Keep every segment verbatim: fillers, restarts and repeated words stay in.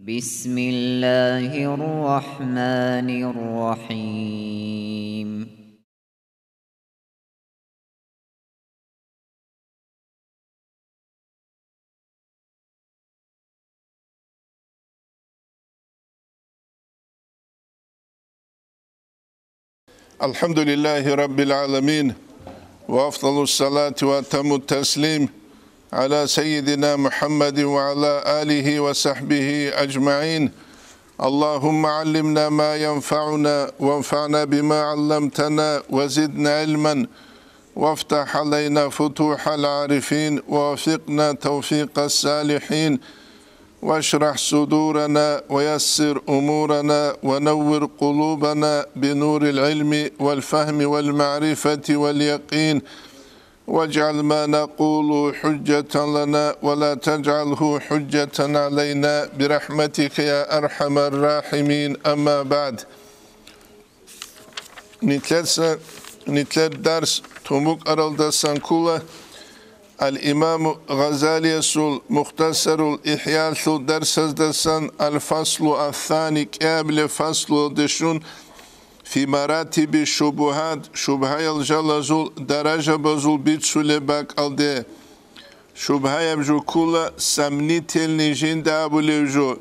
بسم الله الرحمن الرحيم. الحمد لله رب العالمين، وأفضل الصلاة وأتم التسليم على سيدنا محمد وعلى آله وصحبه أجمعين. اللهم علمنا ما ينفعنا، وانفعنا بما علمتنا، وزدنا علما، وافتح علينا فتوح العارفين، ووفقنا توفيق الصالحين، واشرح صدورنا، ويسر أمورنا، ونور قلوبنا بنور العلم والفهم والمعرفة واليقين، واجعل ما نقول حجة لنا ولا تجعله حجة علينا برحمتك يا أرحم الراحمين. أما بعد. Нилъеца, нилъер дарс тун букӀаралдасан ккола Ал-Имаму Гъазалиясул Мухтасарул ИхӀялъул дарсаздасан Ал-Фаслу Ас-Сани кӀиабилеб фаслуялде щун, фи маратиби шубугьат, шубгьаял жалазул даражабазул бицулеб бакӀалде. Шубгьаяб жо ккола сомнительный жинда абулев жо.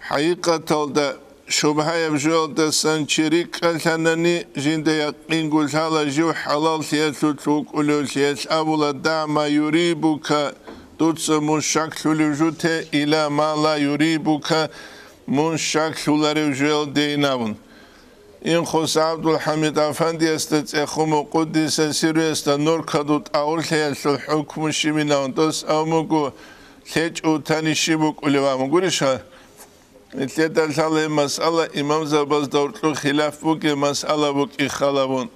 ХӀакъикъаталда, шубгьаяб жоялдасан чи рикӀкӀалъанани, жинда якъинго лъала жив хӀалаллъиялъулъ вукӀулевлъиялъ абула: «Да ма юрибука», дуца мун щаклъулев жо те, «ила ма ла юрибука», мун щаклъуларев жоялдейин абун. Инхоса ГӀабдулхӀамид Афандиясда цӀехун, къуддиса сирруясда, нур ккаду тӀагъурлъиялъул хӀукму щибинавун дос абун буго, лъечӀо вутани щиб букӀулев абун. Гурищха? Нилъеда лъала гьеб масъала имамзабазда гьоркьоб хилаф бугеб масъала букӀин хал гьабун.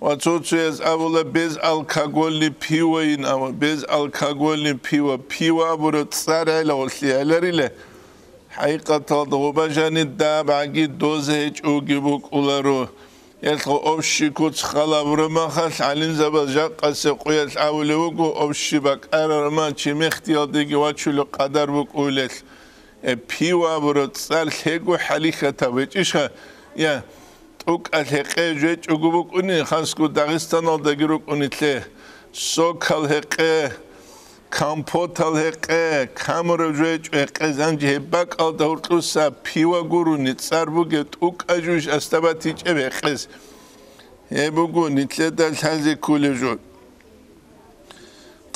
Ва цо-цояз абула, безалкогольный пивойин абун, безалкогольный пиво, пиво абураб цӀар гӀелавулъи гӀеларила. ХӀакъикъаталда гъоба жаниб дабагӀаги дозе гьечӀоги букӀуларо. Гьелъго общий куц хал гьабураб махалъ, гӀалимзабаз жакъасеб къоялъ абулеб буго, общий бакӀарараб ман чи мехтиялдеги вачулеб къадар букӀулелъ. Э, пиво абураб цӀар лъего хӀалихьатаб гьечӀищха? Я, тӀукӀа лъекъе жечӀого букӀуни, хасго Дагъистаналдаги рукӀуни лъе, сокал гьекъе, компотал гьекъе, камураб жечӀо гьекъе, занжи гьеб бакӀалда гьоркьуса пиво гурони цӀар бугеб тӀукӀа жуж асда батичӀеб гьекъез. Гьеб буго нилъеда лъазе кколеб жо.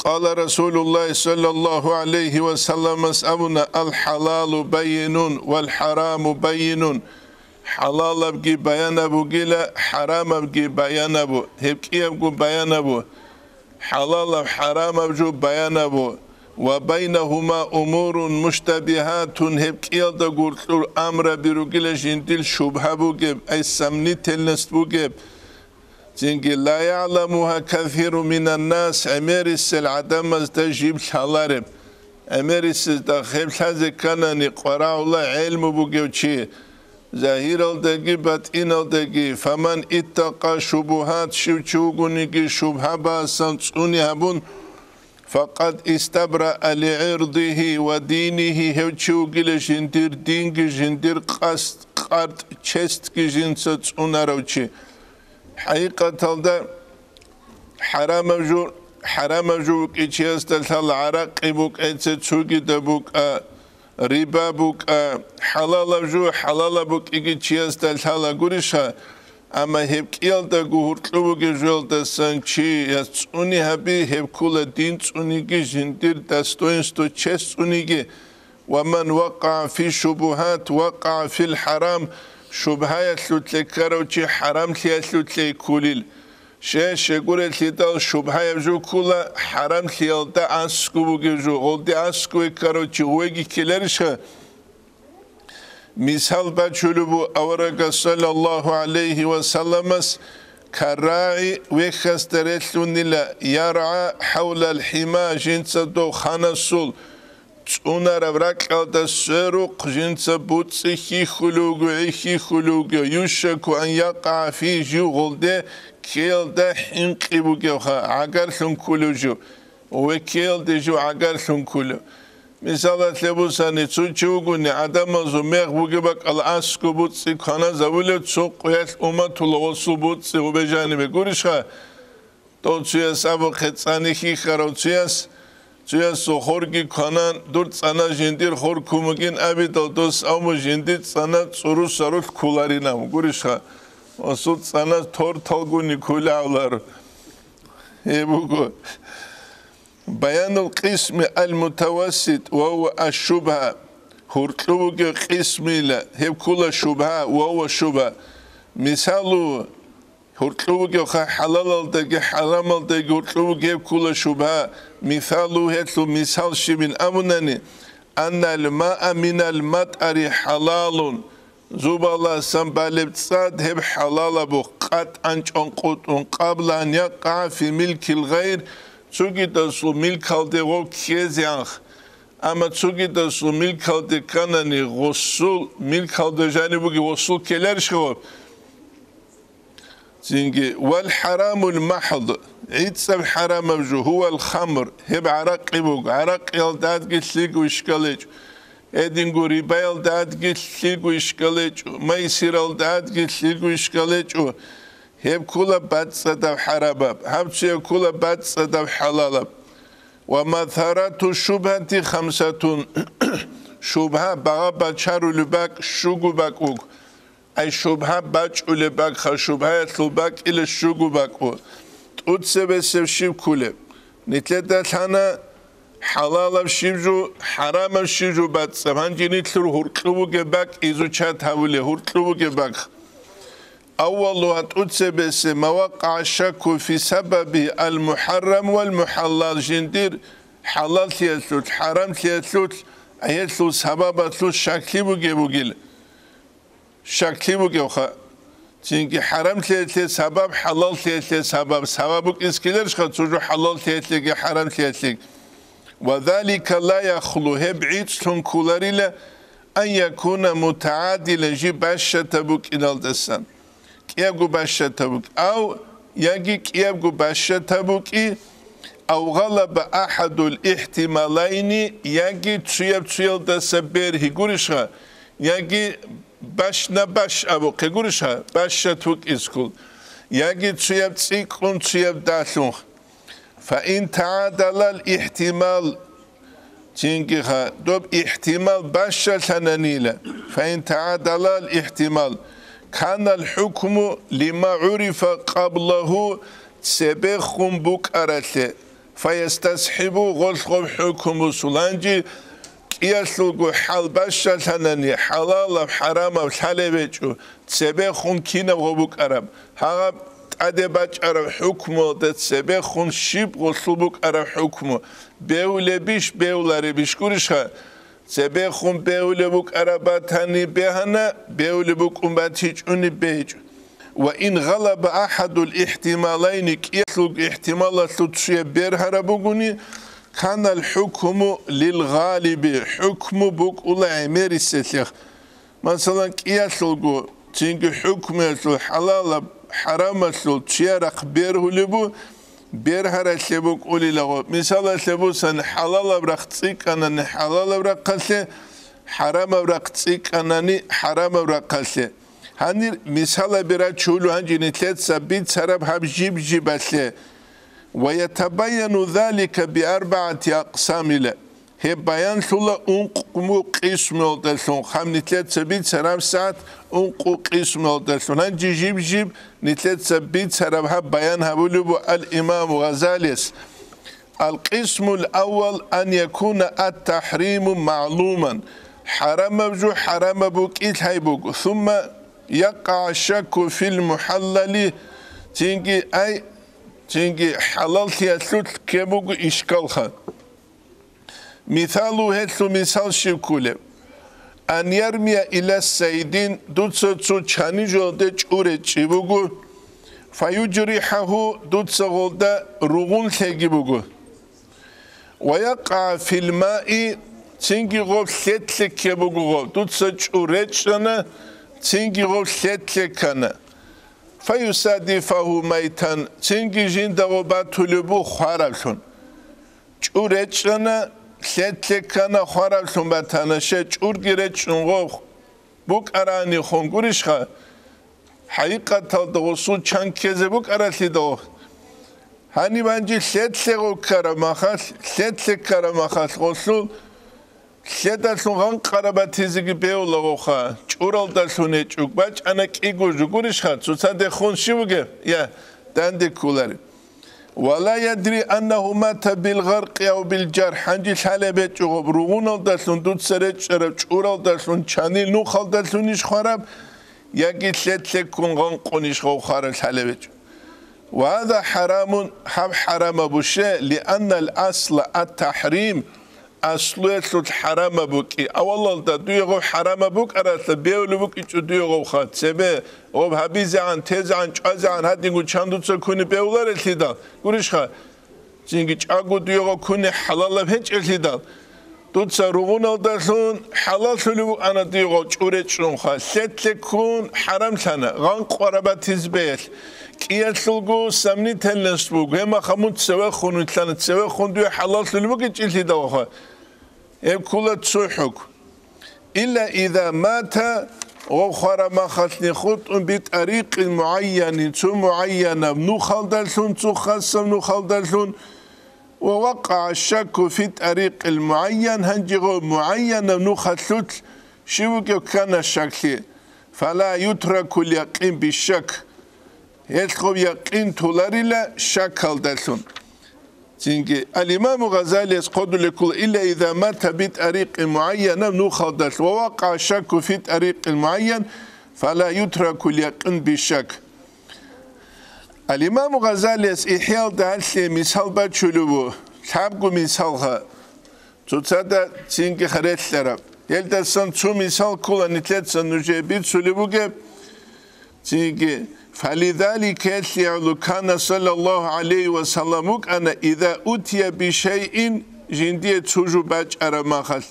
Къала Расулуллагь саллаллагьу гӀалайгьи ва салламас абуна: «Ал-хӀалалу баййинун, вал-хӀараму баййинун». ХӀалалабги баянаб бугила, хӀарамабги баянабу, гьеб кӀиябго баянабу. ХӀалалаб, хӀарамаб жо баянабу. «Ва байнагьума умурун муштабигьатун», гьеб кӀиялда гуркьур амраби ругила жиндир шубгьа бугеб, ай сомнительность бугеб. Цинги: «Ла ягӀламугьа касирун минаннас», гӀемерисел гӀадамазда жиб лъалареб. ГӀемерисезда гьеб лъазе кканани къварагӀула гӀелму бугев чи, загьиралдаги батӀиналдаги. «Фаман иттакъа шубугьат», щив чи вугониги шубгьабасан цӀуни гьабун, «факъад истабраа лигӀирдигьи ва динигьи», гьев чи вугила жиндир динги, жиндир къаст-, къартӀ, честги жинца цӀунарав чи. ХӀакъикъаталда, хӀарамаб жо, хӀарамаб жо букӀичиясда лъала гӀаракъи букӀа, цогидаб букӀа, риба букӀа, хӀалалаб жо хӀалалаб букӀиги чиясда лъала гурищха? Амма гьеб кӀиялдаго гьуркьу бугеб жоялдасан чи яс цӀуни гьаби, гьеб ккола дин цӀуниги, жиндир достоинство, честь цӀуниги. «Ва ман вакъаа фи шубугьат, вакъаа фил хӀарам», шубгьаялъулъе ккарав чи хӀарамлъиялъулъе кколил. Щай, щайгурелъидал шубгьаяб жо ккола хӀарамлъиялда аскӀоб бугеб жо, гъолде аскӀове ккарав чи гъовеги ккеларищха? Мисал бачулеб бу аварагас саллаллагьу гӀалайгьи ва салламас: «КаррагӀи вехьасда релълъунила, яргӀа хӀавлал хӀима», жинца дов ханасул цӀунараб ракьалда сверухъ жинца буцӀцӀи хьихьулев вуго, гӀи хьихьулев вуго, «юшаку ан якъаа фи», жив гъолде ккеялда хӀинкъи бугевха, гӀагарлъун кколев жив, веккеялде жив гӀагарлъун кколев. Мисалалъе бусани, цо чи вугони, гӀадамазул мех бугеб бакӀал аскӀоб буцӀцӀи кваназавулев цо къуялъ умматула гъосул буцӀцӀи гъубе жанибе гурищха? Дов цуяс абухъе цӀани хьихьарав цуяс, цуясул хорги кванан, дур цӀана жиндир хор ккун бугин абидал, дос авму жиндир цӀана цӀурусарулъ кколаринав гурищха? Гъосул цӀана торталгуни кколавлар. Гьеб буго. Баянул къисми ал-мутавассит ва гьува аш-шубгьа, гьуркьу бугев къисмила, гьеб ккула шубгьа ва гьува шубгьа. Мисалу, гьуркьу бугевха хӀалалалдаги хӀарамалдаги гьуркьу бугеб ккула шубгьа. Мисалу, гьелъул мисал щибин абунани, аннал маа минал матӀари хӀалалун, зубаласан балеб цӀад гьеб хӀалалабухъ къатӀан чӀванкъутӀун, къабла ан якъа фи милкил гъайр, цогидасул милкалде гъов ккезеанх. Амма цогидасул милкалде кканани гъосул, милкалда жаниб бугеб гъосул ккеларищ гъов? Цинги, вал хӀарамул махӀд, гӀицӀаб хӀарамаб жо, гьувал хамр, гьеб гӀаракъи буго, гӀаракъиялда гьадги лъиго ишкал гьечӀо, гьединго рибаялда гьадги лъиго ишкал гьечӀо, майсиралда гьадги лъиго ишкал гьечӀо, гьеб ккула бацӀцӀадаб хӀарамаб, гьаб цояб ккула бацӀцӀадаб хӀалалаб. Ва масарату шубгьати хамсатун, шубгьа багъа бачарулеб бакӀ щуго бакӀ буго. Ай шубгьа бачӀулеб бакӀха, шубгьаялъул бакӀила щуго бакӀу. ТӀуцебесеб щиб ккулеб? Нилъеда лъана хӀалалаб щиб жо, хӀарамаб щиб жо бацӀцӀаб. Гьанже нилъер гьуркьу бугеб бакӀ изучат гьабулеб, гьуркьу бугеб бакӀ. Аввалугьа, тӀуцебесеб, ма вакъа шакку фи сабаби ал-мухӀаррам вал-мухӀаллал, жиндир хӀалаллъиялъулъ, хӀарамлъиялъулъ, гьелъул сабабалъулъ щаклъи бугеб бугил. Щаклъи бугевха. Цинги хӀарамлъиялъе сабаб, хӀалаллъиялъе сабаб, сабаб букӀиз ккеларищха цо жо хӀалаллъиялъеги хӀарамлъиялъеги? Ва залика ла яхлу, гьеб гӀицӀлъун кколарила, ан якуна мутагӀадилан, жиб бащатаб букӀиналдасан. КӀиябго бащатаб букӀи, ав яги кӀиябго бащатаб букӀи, ав гъалаба ахӀадул ихтималайни, яги цуяб цуялдаса бергьи гурищха, яги бащ-на-бащ абухъе гурищха, бащат букӀискул, яги цуяб цӀикӀкӀун цуяб далъун. Фаин тагӀадалал ихтимал, цинги ха, доб ихтимал бащалъананила, фаин тагӀадалал ихтимал, канал хӀукму лима гӀурифа къаблагьу, цебехун букӀаралъе, фаястасхӀибу гъолъ гъоб хӀукму суланжи, кӀиялъулго хӀал бащалъанани, хӀалалаб-хӀарамаб лъалеб гьечӀо, цебехун кинаб гъо букӀараб, гьагъаб тӀаде бачӀараб хӀукмуялда цебехун щиб гъолъул букӀараб хӀукму, бегьулебищ, бегьуларебищ гурищха? Цебехун бегьулеб букӀараб батани бегьана, бегьулеб букӀун батичӀони бегьичӀо. Ва ин гъалаба ахӀадул ихтималайни, кӀиялъул ихтималалъул цуяб бергьараб бугони, канал хӀукму лил гъалиби, хӀукму букӀула гӀемерисеблъи. Масалан, кӀиялъулго, цинги хӀукмуялъул, хӀалалаб-хӀарамалъул чияр рахъ бергьулеб бу, бергьаралъе букӀулила гъо. Мисалалъе бусан, хӀалалаб рахъ цӀикӀкӀанани хӀалалаб рахъалъе, хӀарамаб рахъ цӀикӀкӀанани хӀарамаб рахъалъе. Гьанир мисалаби рачулев гьанже нилъеца бицараб гьаб жиб-жибалъе. Ва ятабайяну залика биарбагӀати акъсамила. Гьеб баянлъула ункъму къисмуялдалъун, гьаб нилъеца бицараб сагӀат ункъу къисмуялдалъун. Гьанже жиб-жиб нилъеца бицараб гьаб баян гьабулеб бу ал-Имаму Гъазалияс. Ал-къисмул аввал ан якуна ат-тахриму магӀлуман. ХӀарамаб жо хӀарамаб букӀин лъай буго. Сумма якъа шакку фил мухӀаллали, цинги ай, цинги хӀалаллъиялъулъ ккеб буго ишкалха. Мисалу, гьелъул мисал щиб ккулеб? Ан ярмия ила сайдин, дуца цо чанижуялде чӀу речӀчӀи буго, фаюжрихӀаху, дуца гъолда ругъун лъеги буго. Ва якъа фил маи, цинги гъоб лъетлъе кке буго гъоб, дуца чӀу речӀчӀана, цинги гъоб лъетлъе ккана. Фаюсадифаху майтан, цинги жинда гъоб батулеб бу хвараблъун. ЧӀу речӀчӀана, Лъедлъе ккана хвараблъун батана, ще чӀурги речӀчӀун гъов букӀаранихун гурищха? ХӀакъикъаталда гъусул чан ккезе букӀаралъидал. Гьаниб гьанже лъедлъе гъов ккараб махалъ, лъедлъе ккараб махалъ гъолъул лъедалъун гъанкъараб батизеги бевлагъовха, чӀуралдалъун гьечӀо, бачӀана кӀиго жо гурищха, цоцадехун щив вугев? Я, данде кколареб. Ва ла ядри аннагьу мата бил гъаркъи ав бил жарх, гьанже лъалеб гьечӀо гъоб ругъуналдалъун дуца речӀчӀараб чӀуралдалъун чанил нухалдалъунищ хвараб, яги лъедлъеккун гъанкъунищ гъов хвараб лъалеб гьечӀо. Ва гьаза хӀарамун, гьаб хӀарамабу ще, лианнал асла ат-тахӀрим, аслуялъул хӀарамаб букӀи. Авалалда дуе гъов хӀарамаб букӀаралъа, бевли букӀичӀо дуе гъовха, цебе гъов гьабизегӀан, тезегӀан, чӀвазегӀан гьадинго чан дуца куни бевларелъидал, гурищха? Цинги чӀаго дуе гъов куни хӀалалаб гьечӀелъидал, дуца ругъуналдалъун хӀалаллъулев вукӀана дуе гъов чӀуре чӀунха, лъедлъеккун хӀарамлъана, гъанкъвараб батизбеялъ. КӀиялъулго сомнительность буго, гьемаха мун цевехун вилълъана, цевехун дуе хӀалаллъулеб бугечӀелъидалха, гьеб ккола цо хӀукму. Илла иза мата, гъов хвараб махалъни хутӀун, битӀарикъин мугӀайянин, цо мугӀайянаб нухалдалъун, цо хасаб нухалдалъун, ва вакъа шакку фи тӀарикъил мугӀайян, гьанже гъов мугӀайянаб нухалъулъ щив вугев ккана шаклъи, фала ютракул якъин бишшак. Гьелъ гъоб якъин толарила шакалдалъун. Цинги, ал-Имаму Гъазалияс хъодулел ккола, илла иза мата битӀарикъи мугӀайяна, нухалдалъ ва вакъа шакку фи тӀарикъил мугӀайян, фала ютракул якъин бишшак. Ал-Имаму Гъазалияс ИхӀяалда гьалъие мисал бачулев ву, лъабго мисалха. Цоцазда цинги хъарелъараб. Гьелдасан цо мисал ккола нилъеца нужее бицулеб бугеб. Цинги, фалидалика, гьелъие гӀоло, кана саллаллагьу гӀалайгьи ва саллам вукӀана, иза утия бишайин, жиндие цо жо бачӀараб махалъ,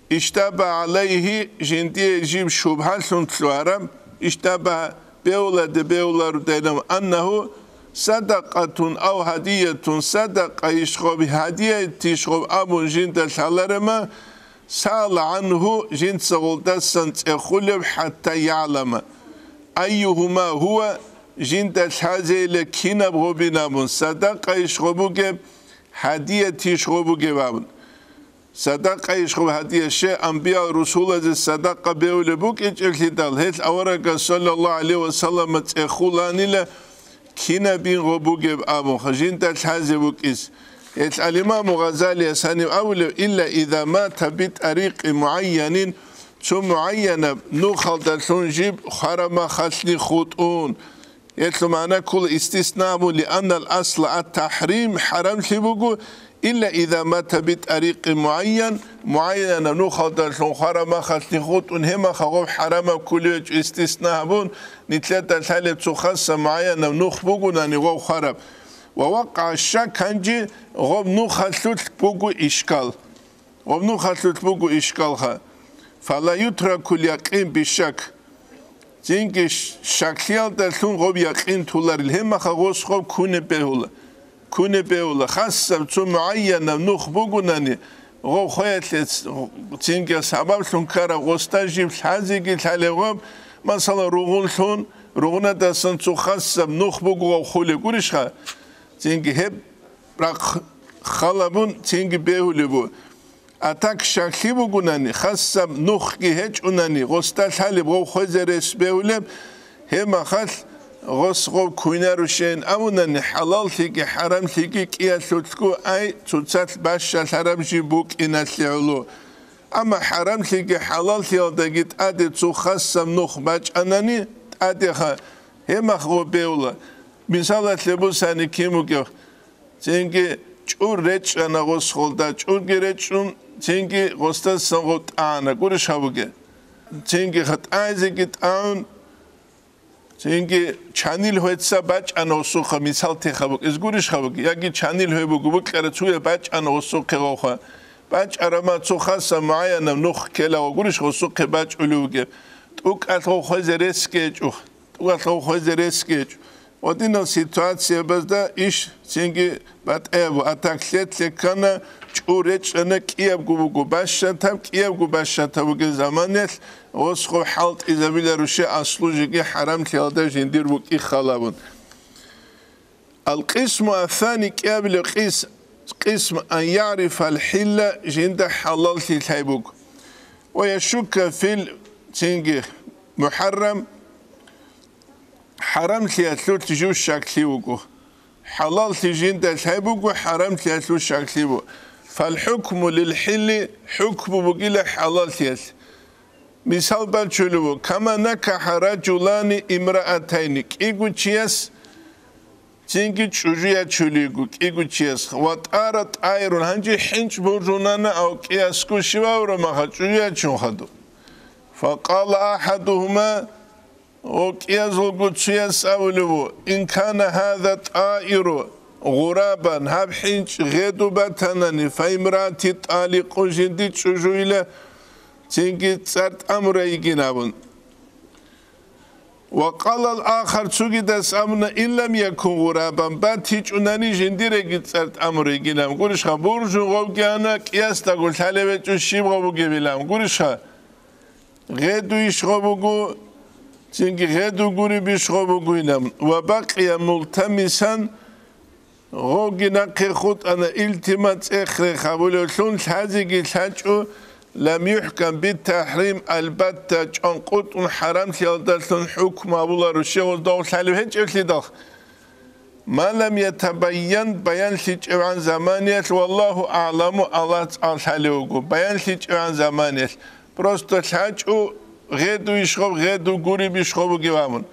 иштаба гӀалайгьи, жиндие жиб шубгьалъун лъугьараб, иштаба бевладе бевларудайнав аннагьу садакъатун ав гьадиятун, садакъа ишгъоб, гьадиятищгъоб абун жинда лъаларема, саала гӀангьу, жинца гъолдасан цӀехулеб, хӀатта ягӀлама айюгьума гьува, жинда лъазейила кинаб гъобин абун, садакъа ишгъоб бугеб, гьадиятищгъоб бугеб абун. Садакъа ишгъуб гьадия, ще, амбиял-русулазе садакъа бевлеб букӀинчӀеблъидал, гьелъ аварагас саллаллагьу гӀалайгьи ва саллама цӀехуланила кинабин гъо бугеб абун, жинда лъазе вукӀис. Гьелъ ал-Имаму Гъазалияс гьанив абулев, илла иза мата битӀарикъи мугӀайянин, цо мугӀайянаб нухалдалъун жиб хвараб махалъни хутӀун. Гьелъул магӀна ккола истисна абун, лианнал асла ат-тахӀрим, хӀарамлъи буго, илла иза мата битӀарикъи мугӀайян, мугӀайянаб нухалдалъун хвараб махалъни хутӀун, гьеб махалъ гъоб хӀарамаб кколев гьечӀо, истисна гьабун, нилъеда лъалеб цо хасаб мугӀайянаб нух бугунани гъов хвараб. Ва вакъа шак, гьанже гъоб нухалъулъ буго ишкал. Гъоб нухалъулъ буго ишкалха. Фала ютракул якъин бишак. Цинги ш-, шаклъиялдалъун гъоб якъин туларил, гьеб махалъ гъос гъоб кунеб бегьула. Кунеб бегьула. Хасаб цо мугӀайянаб нух бугунани, гъов хвеялъе ц-, цинги сабаблъун ккараб гъосда жиб лъазеги лъалеб гъоб, масала, ругъунлъун, ругъунадасан цо хасаб нух буго гъов хулеб гурищха? Цинги гьеб рахъ халабун цинги бегьулеб бу. А так шаклъи бугунани, хасаб нухги гьечӀунани, гъосда лъалеб гъов хвезе рес бегьулеб, гьеб махалъ гъос гъов куйнарушейин абунани, хӀалаллъиги хӀарамлъиги кӀиялъулъго ай цоцалъ бащалъараб жиб букӀиналъе гӀоло. Амма хӀарамлъиги хӀалаллъиялдаги тӀаде цо хасаб нух бачӀанани, тӀадеха гьеб мах гъов бегьула. Мисалалъе бусани кин вугев? Цинги чӀур речӀчӀана гъос холда, чӀурги речӀчӀун, цинги гъосдасан гъо тӀагӀана, гурищ гьабуге. Цинги хатӀаизеги тӀагӀун, цинги чанил гьвеца бачӀана гъосухъа, мисал теха букӀиз, гурищ гьабуге, яги чанил гьве буго, букӀара цуя бачӀана гъосухъе гъовха. БачӀарама цо хаса мугӀаянаб нух ккела гъо, гурищ гъосухъе бачӀулев вугеб. ТӀукӀалъ гъов хвезе ресги гьечӀо, тӀукӀалъ гъов хвезе ресги гьечӀо. Гьединал ситуациябазда иш цинги батӀаяб, а так лъетлъи ккана, чӀу речӀчӀана, кӀиябго буго бащатаб, кӀиябго бащатаб бугеб заманаялъ, гъосго хӀалтӀизабиларуши аслу жеги хӀарамлъиялда жиндир букӀин халабун. Ал-къисму ас-сани, кӀиабилеб къис-, къисм, ан ягӀрифал хӀилла, жинда хӀалаллъи лъай буго. Ва яшукка фил, цинги, мухӀаррам, хӀарамлъиялъулъ жив щаклъи вуго. ХӀалаллъи жинда лъай буго, хӀарамлъиялъул щаклъи ву. Фал хӀукму лил хӀилли, хӀукму бугила хӀалаллъиялъ. Мисал бачулев ву, кама накахӀа ражулани имраатайни, кӀиго чияс цинги чӀужу ячулего, кӀиго чияс, ва тӀара тӀайрун, гьанже хӀинчӀ буржунана, ав кӀиясго щивавра маха чӀужу ячун хадуб. Факъала ахӀадухума, ва кӀиязулго цуяс абулев ву, ин кана гьаза тӀаиру гъурабан, гьаб хӀинчӀ гъеду батанани, фаимраати тӀаликъу, жинди чӀужуйила, цинги цӀар тӀамурай йигин абун. Ва къалал ахар, цугидас абуна, ин лам якун гъурабан, батичӀунани жиндиреги цӀар тӀамурай йигин абун. Гурищха, буржун гъовги ана, кӀиясдаго лъалевечӀо щиб гъов бугебилан. Гурищха, гъеду иш гъов буго, цинги гъеду гуреб иш гъов бугойилан. Ва бакъия мултамисан, гъовги нахъе хутӀана, илтимас цӀех-рех гьабулевлъун, лъазеги лъачӀо, лам юхӀкам бит-тахӀрим, албатта, чӀванкъутӀун хӀарамлъиялдалъун хӀукму гьабуларо, щегъуз дов лъалев гьечӀеблъидал. Ма лам ятабайян, баянлъичӀевгӀан заманиялъ, валлагьу аъламу, Аллагь цӀаллъалев вуго, баянлъичӀевгӀан заманиялъ. Просто лъачӀо, гъеду иш гъов, гъеду гуреб иш гъов бугев абун.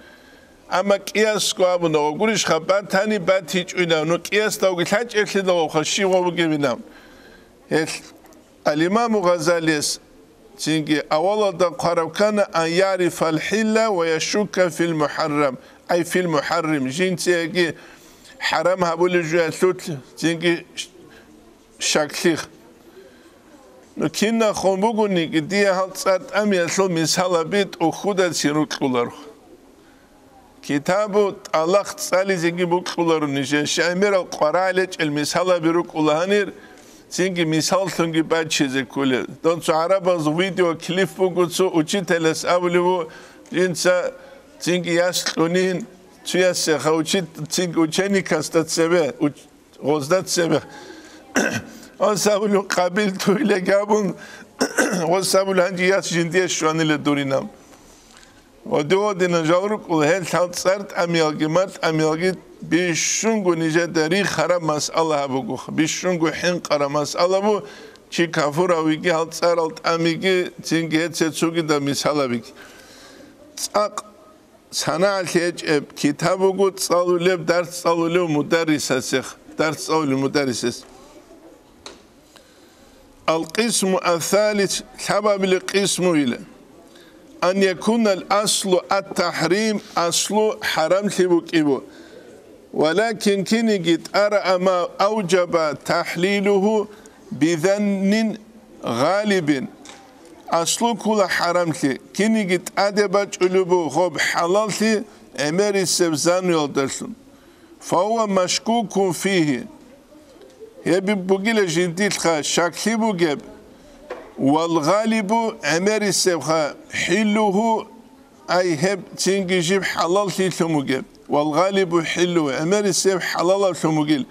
Амма кӀиясго абуна, гъов гурищха, батани батичӀуйнав, ну кӀиясдавги лъачӀеблъидал гъовха щив гъов бугевинав. Гьелъ Ал-Имаму Гъазалияс цинги авалалда хъвараб ккана, ан ярифал хӀилла ва яшукка фил мухӀаррам, ай фил мухӀаррим, жинца яги хӀарам гьабулеб жуялъулъ цинги щаклъи. Ну, кинахун бугониги, дие гьал цӀар тӀамиялъул мисалаби тӀухьдацин рукьуларо. Китабу тӀалакъ цӀализеги букьуларо нижер. ГӀемерал къварагӀел гьечӀел мисалаби рукӀула гьанир, цинги мисаллъунги бачизе кколел. Донцо гӀарабаз видеоклип буго, цо учителас абулев ву, жинца цинги яс кьунин, цуясеха учит-, цинги ученикасда цебе, уч-, гъозда цебе. Гъос абулев, къабил туйле габун, гъос абулев, гьанже яс жиндие щванила дуринаб. Ва дов динан жал рукӀула, гьел лъал цӀар тӀамиялги матӀамиялги бищунго нижеда рихараб масъала гьабугоха, бищунго хӀинкъараб масъала бу, чи кафуравиги гьал цӀарал тӀамиги цинги гьеце цогидаб мисалабиги. ЦӀакъ санагӀалъи гьечӀеб китаб буго, цӀалулеб, дарс цӀалулев мударрисасех, дарс цӀалулев мударрисас. Ал-къисму ас-салис, лъабабилеб къисму ила. Ан якунал аслу ат-тахӀрим, аслу хӀарамлъи букӀибу. Валакин киниги тӀара ама авжаба тахӀлилуху бизаннин гъалибин. Аслу ккула хӀарамлъи, киниги тӀаде бачӀулеб бу гъоб хӀалаллъи гӀемерисеб зануялдалъун. Фагьува машкукун фигьи. Гьеб бугила жиндилъха щаклъи бугеб, вал гъалибу гӀемерисебха хӀиллугьу, ай гьеб цинги жиб хӀалаллъилъун бугеб, вал гъалибу хӀиллугьу, гӀемерисеб хӀалалаблъун бугил.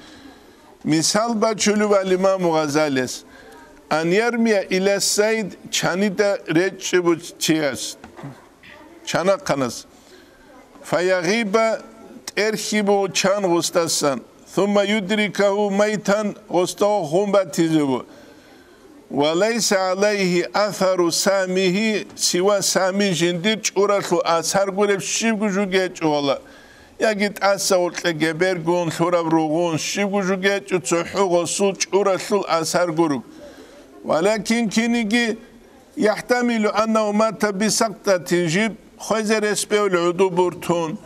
Мисал бачулев вал имаму Гъазалияс, ан ярмия ила сайд, чанида речӀчӀебу чияс. Чанахъанас. Фаягъиба, тӀерхьибу чан гъустасан, сумма юдрикагьу майтан, гъустав хун батизебу. Ва лайса гӀалайгьи асару самигьи, сива сами жиндир чӀуралъул асар гуреб щибго жугечӀо гьала. Яги тӀаса гъоркье гебергун лъураб ругъун щибго жугечӀо цохӀо гъосул чӀуралъул асар гуреб. Валакин киниги ЯхӀтамилу аннагьу мата бисакътатин, жиб хвезе рес бевли гӀуду буртун,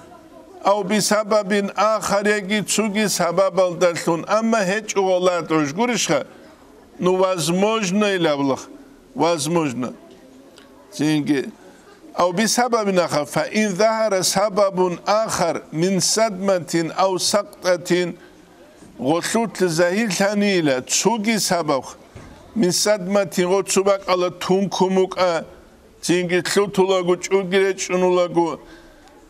ав бисабабин ахар, яги цуги сабабалдалъун, амма гьечӀо гъола гӀуж гурищха? Ну, возможно, илавлах, возможно. Цинги, Ав бисабабин ахар, фаин загьара сабабун ахар мин садматин ав сакътатин, гъолъулъ загьирлъанила цоги сабаб, мин садматин, гъо цо бакӀала тункун букӀа, цинги лъутулаго, чӀуги речӀчӀунулаго,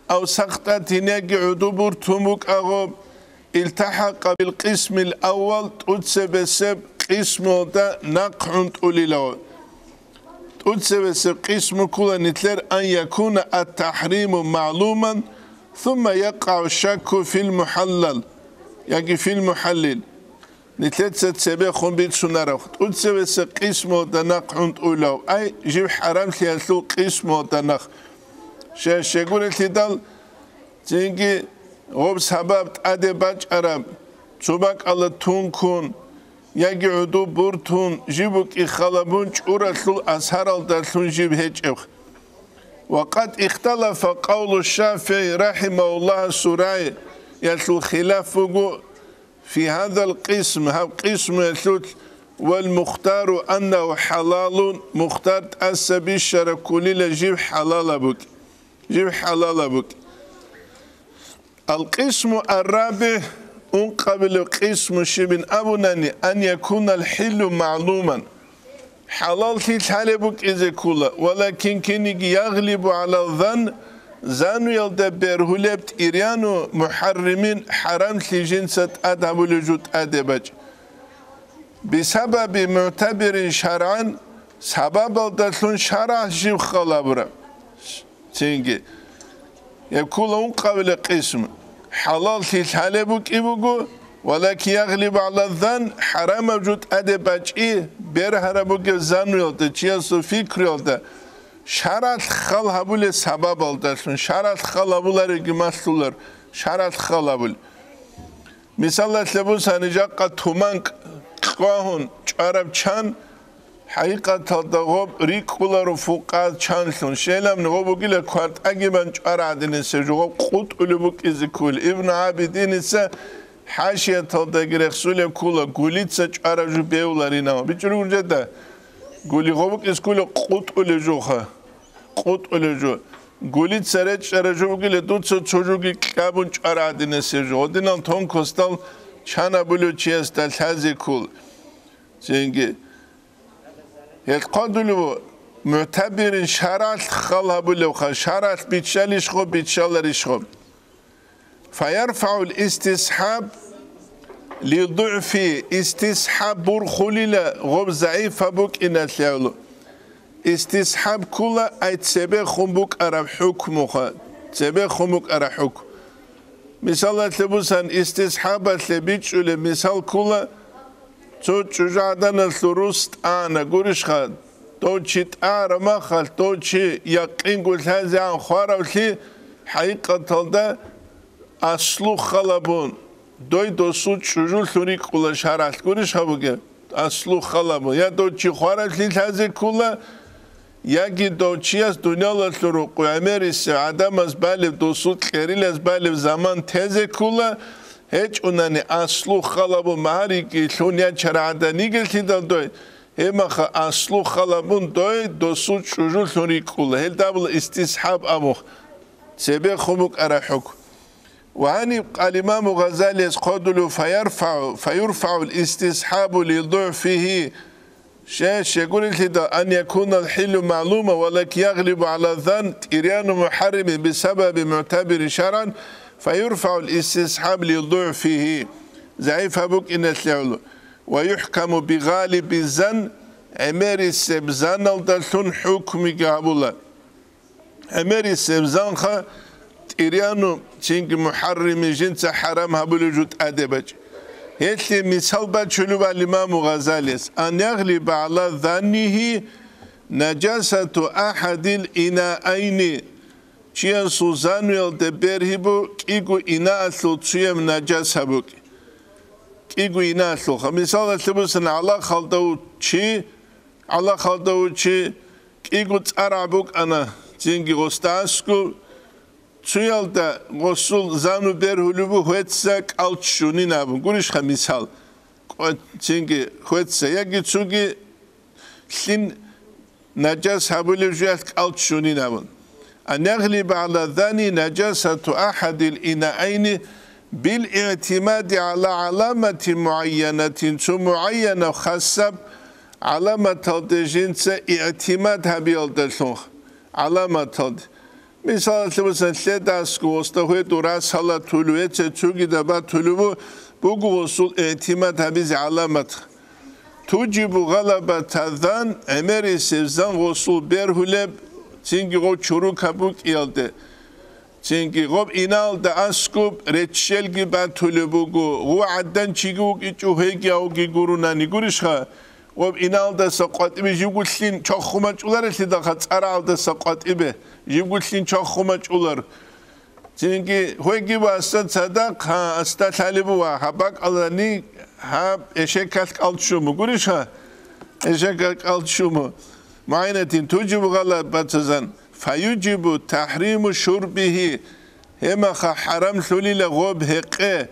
ав сакътатин, яги гӀуду буртун букӀа гъо, илтахӀакъа бил къисмил аввал, тӀуцебесеб къисмуялда нахъ гӀунтӀулила гъо. ТӀуцебесеб къисму ккола нилъер ан якуна ат-тахӀриму магӀлуман, сумма якъагӀу шакку фил мухӀаллал, яги фил мухӀаллил. Нилъеца цебехун бицунарав, тӀуцебесеб къисмуялда нахъ гӀунтӀулав, ай, жив хӀарамлъиялъул къисмуялда нахъ. Щай-, щайгурелъидал, цинги гъоб сабаб тӀаде бачӀараб, цо бакӀала тункун, яги гӀуду буртун, жиб букӀи халабун чӀуралъул асаралдалъун жиб гьечӀеб. Ва къад ихталафа къавлу ШафигӀи рахӀимагьуллагь, сураялъул хилаф буго фи гьадал къисм, гьаб къисмуялъул, вал мухтару аннагьу хӀалалун, мухтар тӀаса бищараб кколила жиб хӀалалаб букӀ-, жиб хӀалалаб букӀ. Ал-къисму ар-рабигӀ, ункъабилеб къисму щибин абунани, ан якунал хӀиллу магӀлуман, хӀалаллъи лъалеб букӀизе ккола, валакин киниги ягълибу гӀала зан, зануялда бергьулеб тӀиряну мухӀарримин, хӀарамлъи жинца тӀад гьабулеб жо тӀаде бачӀ. Бисабаби мугӀтабирин шаргӀан, сабабалдалъун шаргӀалъ жиб халабураб. Цинги, гьеб ккола ункъабилеб къисм, хӀалаллъи лъалеб букӀи буго, валакин ягълибу гӀала зан, хӀарамаб жо тӀаде бачӀи, бергьараб бугеб зануялда, чиясул фикруялда, шаргӀалъ хал гьабулеб сабабалдалъун, шаргӀалъ хал гьабулареги малъулар, шаргӀалъ хал гьабулеб. Мисалалъе бусани, жакъа туман кьвагьун чӀвараб чан, хӀакъикъаталда гъоб рикӀкӀуларо фукъа чанлъун, щайилабни гъоб бугила квартӀаги бан чӀвара гӀадинасеб жо, гъоб къутӀулеб букӀизе ккола. Ибну ГӀабидиница хӀашияталдаги рехсулеб ккола, гулица чӀвараб жо бевларинав. БичӀчӀулеб гуржеда, гули гъоб букӀизе ккола къутӀулеб жоха, къутӀулеб жо. Гулица речӀчӀараб жо бугила, дуца цо жоги кьабун чӀвара гӀадинасеб жо. Гьединал тонкостал чан гьабулев чиясда лъазе ккола. Цинги, гьел хъвадулев мугӀтабирин шаргӀалъ хал гьабулевха, шаргӀалъ биччалищ гъо, биччаларищ гъо. ФаярфагӀул истисхӀаб лидугӀфи, истисхӀаб бурхулила гъоб загӀипаб букӀиналъе гӀоло. ИстисхӀаб ккола ай цебехун букӀараб хӀукмуха, цебехун букӀараб хӀукм. Мисалалъе бусан, истисхӀабалъе бичӀчӀулеб мисал ккола, цо чӀужугӀаданалъул рус тӀана, гурищха, дов чи тӀараб махалъ, дов чи якъинго лъазегӀан хваравлъи, хӀакъикъаталда аслу халабун, дой досул чӀужулъун рикӀкӀула шаргӀалъ, гурищ гьабуге, аслу халабун, я дов чи хваравлъи лъазе ккула, яги дов чияс дуниялалъул рукъу гӀемерисев гӀадамаз балеб, досул кьерилаз балеб заман тезе ккула, гьечӀунани аслу халабун магьариги лъун ячаргӀадан йигелъидал дой, гьебмаха аслу халабун дой досул чӀужулъун рикӀкӀула. Гьелдабула истисхӀаб абун, цебехун букӀараб хӀукм. Ва гьаниб къал имаму Гъазалияс хъодулев фаярфагӀу, фаюрфагӀул истисхӀабу лидугӀфигьи, Ше-, щегурелъидал, ан якунал хӀиллу магӀлума ва лакин яглибу гӀала зан тӀиряну мухӀарримин бисабаби мугӀтабирин шаргӀан, фаюрфагӀул истисхӀаб лидугӀфигьи, загӀипаб букӀиналъе гӀоло, ва юхӀкаму бигъалиби зан, гӀемерисеб заналдалъун хӀукмиги гьабула. ГӀемерисеб занха тӀиряну цинги мухӀаррими жинца хӀарам гьабулев жо тӀаде бачӀ. Гьелъие мисал бачулев гьал имаму Гъазалияс: «Ан ягълиба гӀала заннигьи нажасату ахӀадил инаайни». Чиясул зануялда бергьибу кӀиго инаалъул цуяб нажас гьабукӀ. КӀиго инаалъулха. Мисалалъе бусан, гӀалахалда вуч-, чи ГӀалахалда вуч-, чи кӀиго цӀарагӀ букӀана, цинги гъосда аскӀуб, цуялда гъосул зану бергьулеб бу гьвеца кӀалччунин абун. Гурищха мисал? КӀо-, цинги гьвеца, яги цуги лъим нажас гьабулеб жуялъ кӀалччунин абун. أن يغلب على الظن نجاسة أحد الإناءين بالاعتماد على علامة معينة, цо мугӀайянаб хасаб гӀаламаталде жинца игӀтимад гьабиялдалъун, гӀаламаталде. Мисалалъе босани, лъедасго гъосда гьветӀу расала тулу, гьеце цогидаб батулеб бу-, буго гъосул игӀтимад гьабизе гӀаламат. Тужибу гъалабатаззан, гӀемерисеб зан гъосул бергьулеб, цинги гъов чурукаб букӀиялде, цинги гъоб иналда аскуб реччелги батулеб буго, гъув гӀадан чиги вукӀичӀо гьеги авги гурунани гурищха? Гъоб иналдаса къватӀибе живгулъин чоххумачӀуларелъидалха, цӀарагӀалдаса къватӀибе живгулъин чоххумачӀулар. Цинги гьойги ва асда цадахъ, гьа, асда лъалеб буго, гьаб бакӀалани, гьаб эшекалъ кӀалччун бугурищха? Эшекалъ кӀалччун буго. МугӀайнатин тужибу гъалабатаззан, фаюжибу тахриму шурбигьи, гьемаха хӀарамлъулила гъоб гьекъе,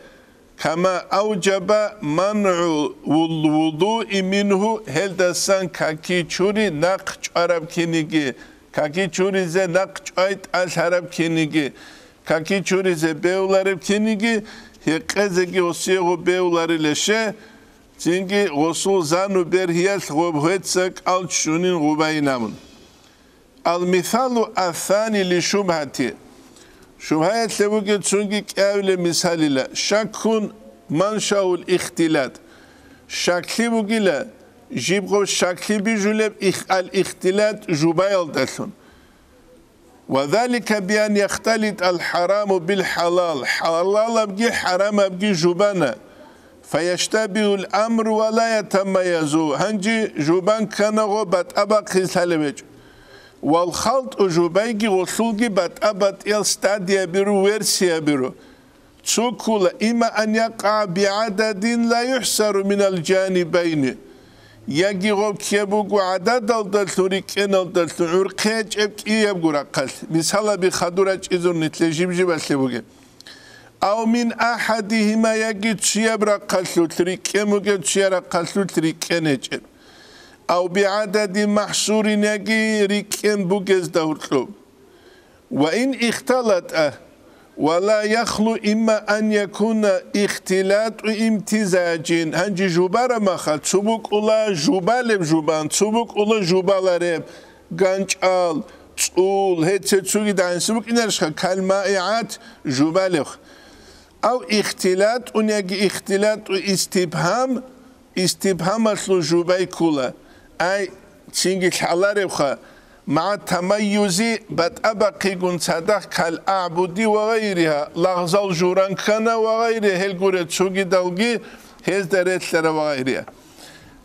кама аужаба мангӀу вул-, вудуи мингьу, гьелдасан каки чури нахъ чӀвараб киниги, каки чуризе нахъ чӀвай тӀалъараб киниги, каки чуризе бевлареб киниги, гьекъезеги гъосиего бевларилеше, цинги гъосул зану бергьиялъ гъоб гьеца кӀалччунин гъубайин абун. Ал-мисалу ас-сани ли шубгьати. Шубгьаялъе бугеб цунги кӀиабилеб мисалила, шаккун маншаул ихтилат. Шаклъи бугила, жибго шаклъи бижулеб их-, ал-ихтилат жубаялдалъун. Ва залика биан яхталитӀал хӀараму бил хӀалал, хӀалалабги хӀарамабги жубана. Фаяштабигьул амру ва ла ятамайязу, гьанже жубан ккана гъо батӀа-бахъизе лъалеб гьечӀо. Вал халтӀу, жубайги гъолъулги батӀа-батӀиял стадиябиру, версиябиру. Цо ккула, имма ан якъа бигӀададин ла юхӀсару минал жанибайни. Яги гъоб ккеб буго гӀададалдалъун, рикӀкӀеналдалъун, гӀурхъи гьечӀеб кӀиябго рахъалъ, мисалаби хадур рачӀизурни лъе жиб-жибалъе бугеб. Ав мин ахадигьима, яги чияб рахъалъулъ рикӀкӀен бугеб, чияр рахъалъулъ рикӀкӀен гьечӀеб. Ав бигӀададин махӀсурин, яги рикӀкӀен бугезда гьуркьуб. Ва ин ихталатӀа, ва ла яхлу имма ан якуна ихтилатӀу имтизаджин, гьанже жубараб маха цо букӀула жубалеб жубан, цо букӀула жубалареб, ганчӀал, цӀул, гьеце цуги дагьинси букӀинарищха, калмаигӀат, жубалев. Ав ихтилатӀун яги ихтилатӀу истибгьам, истибгьамалъул жубай ккула. Ай, цинги лъаларевха, магӀа тамайюзи, батӀа-бахъигун цадахъ кал агӀбуди ва гъайриха, лагъзал журан ккана ва гъайри, гьел гуре цугидалги гьезда релълъара ва гъайриха.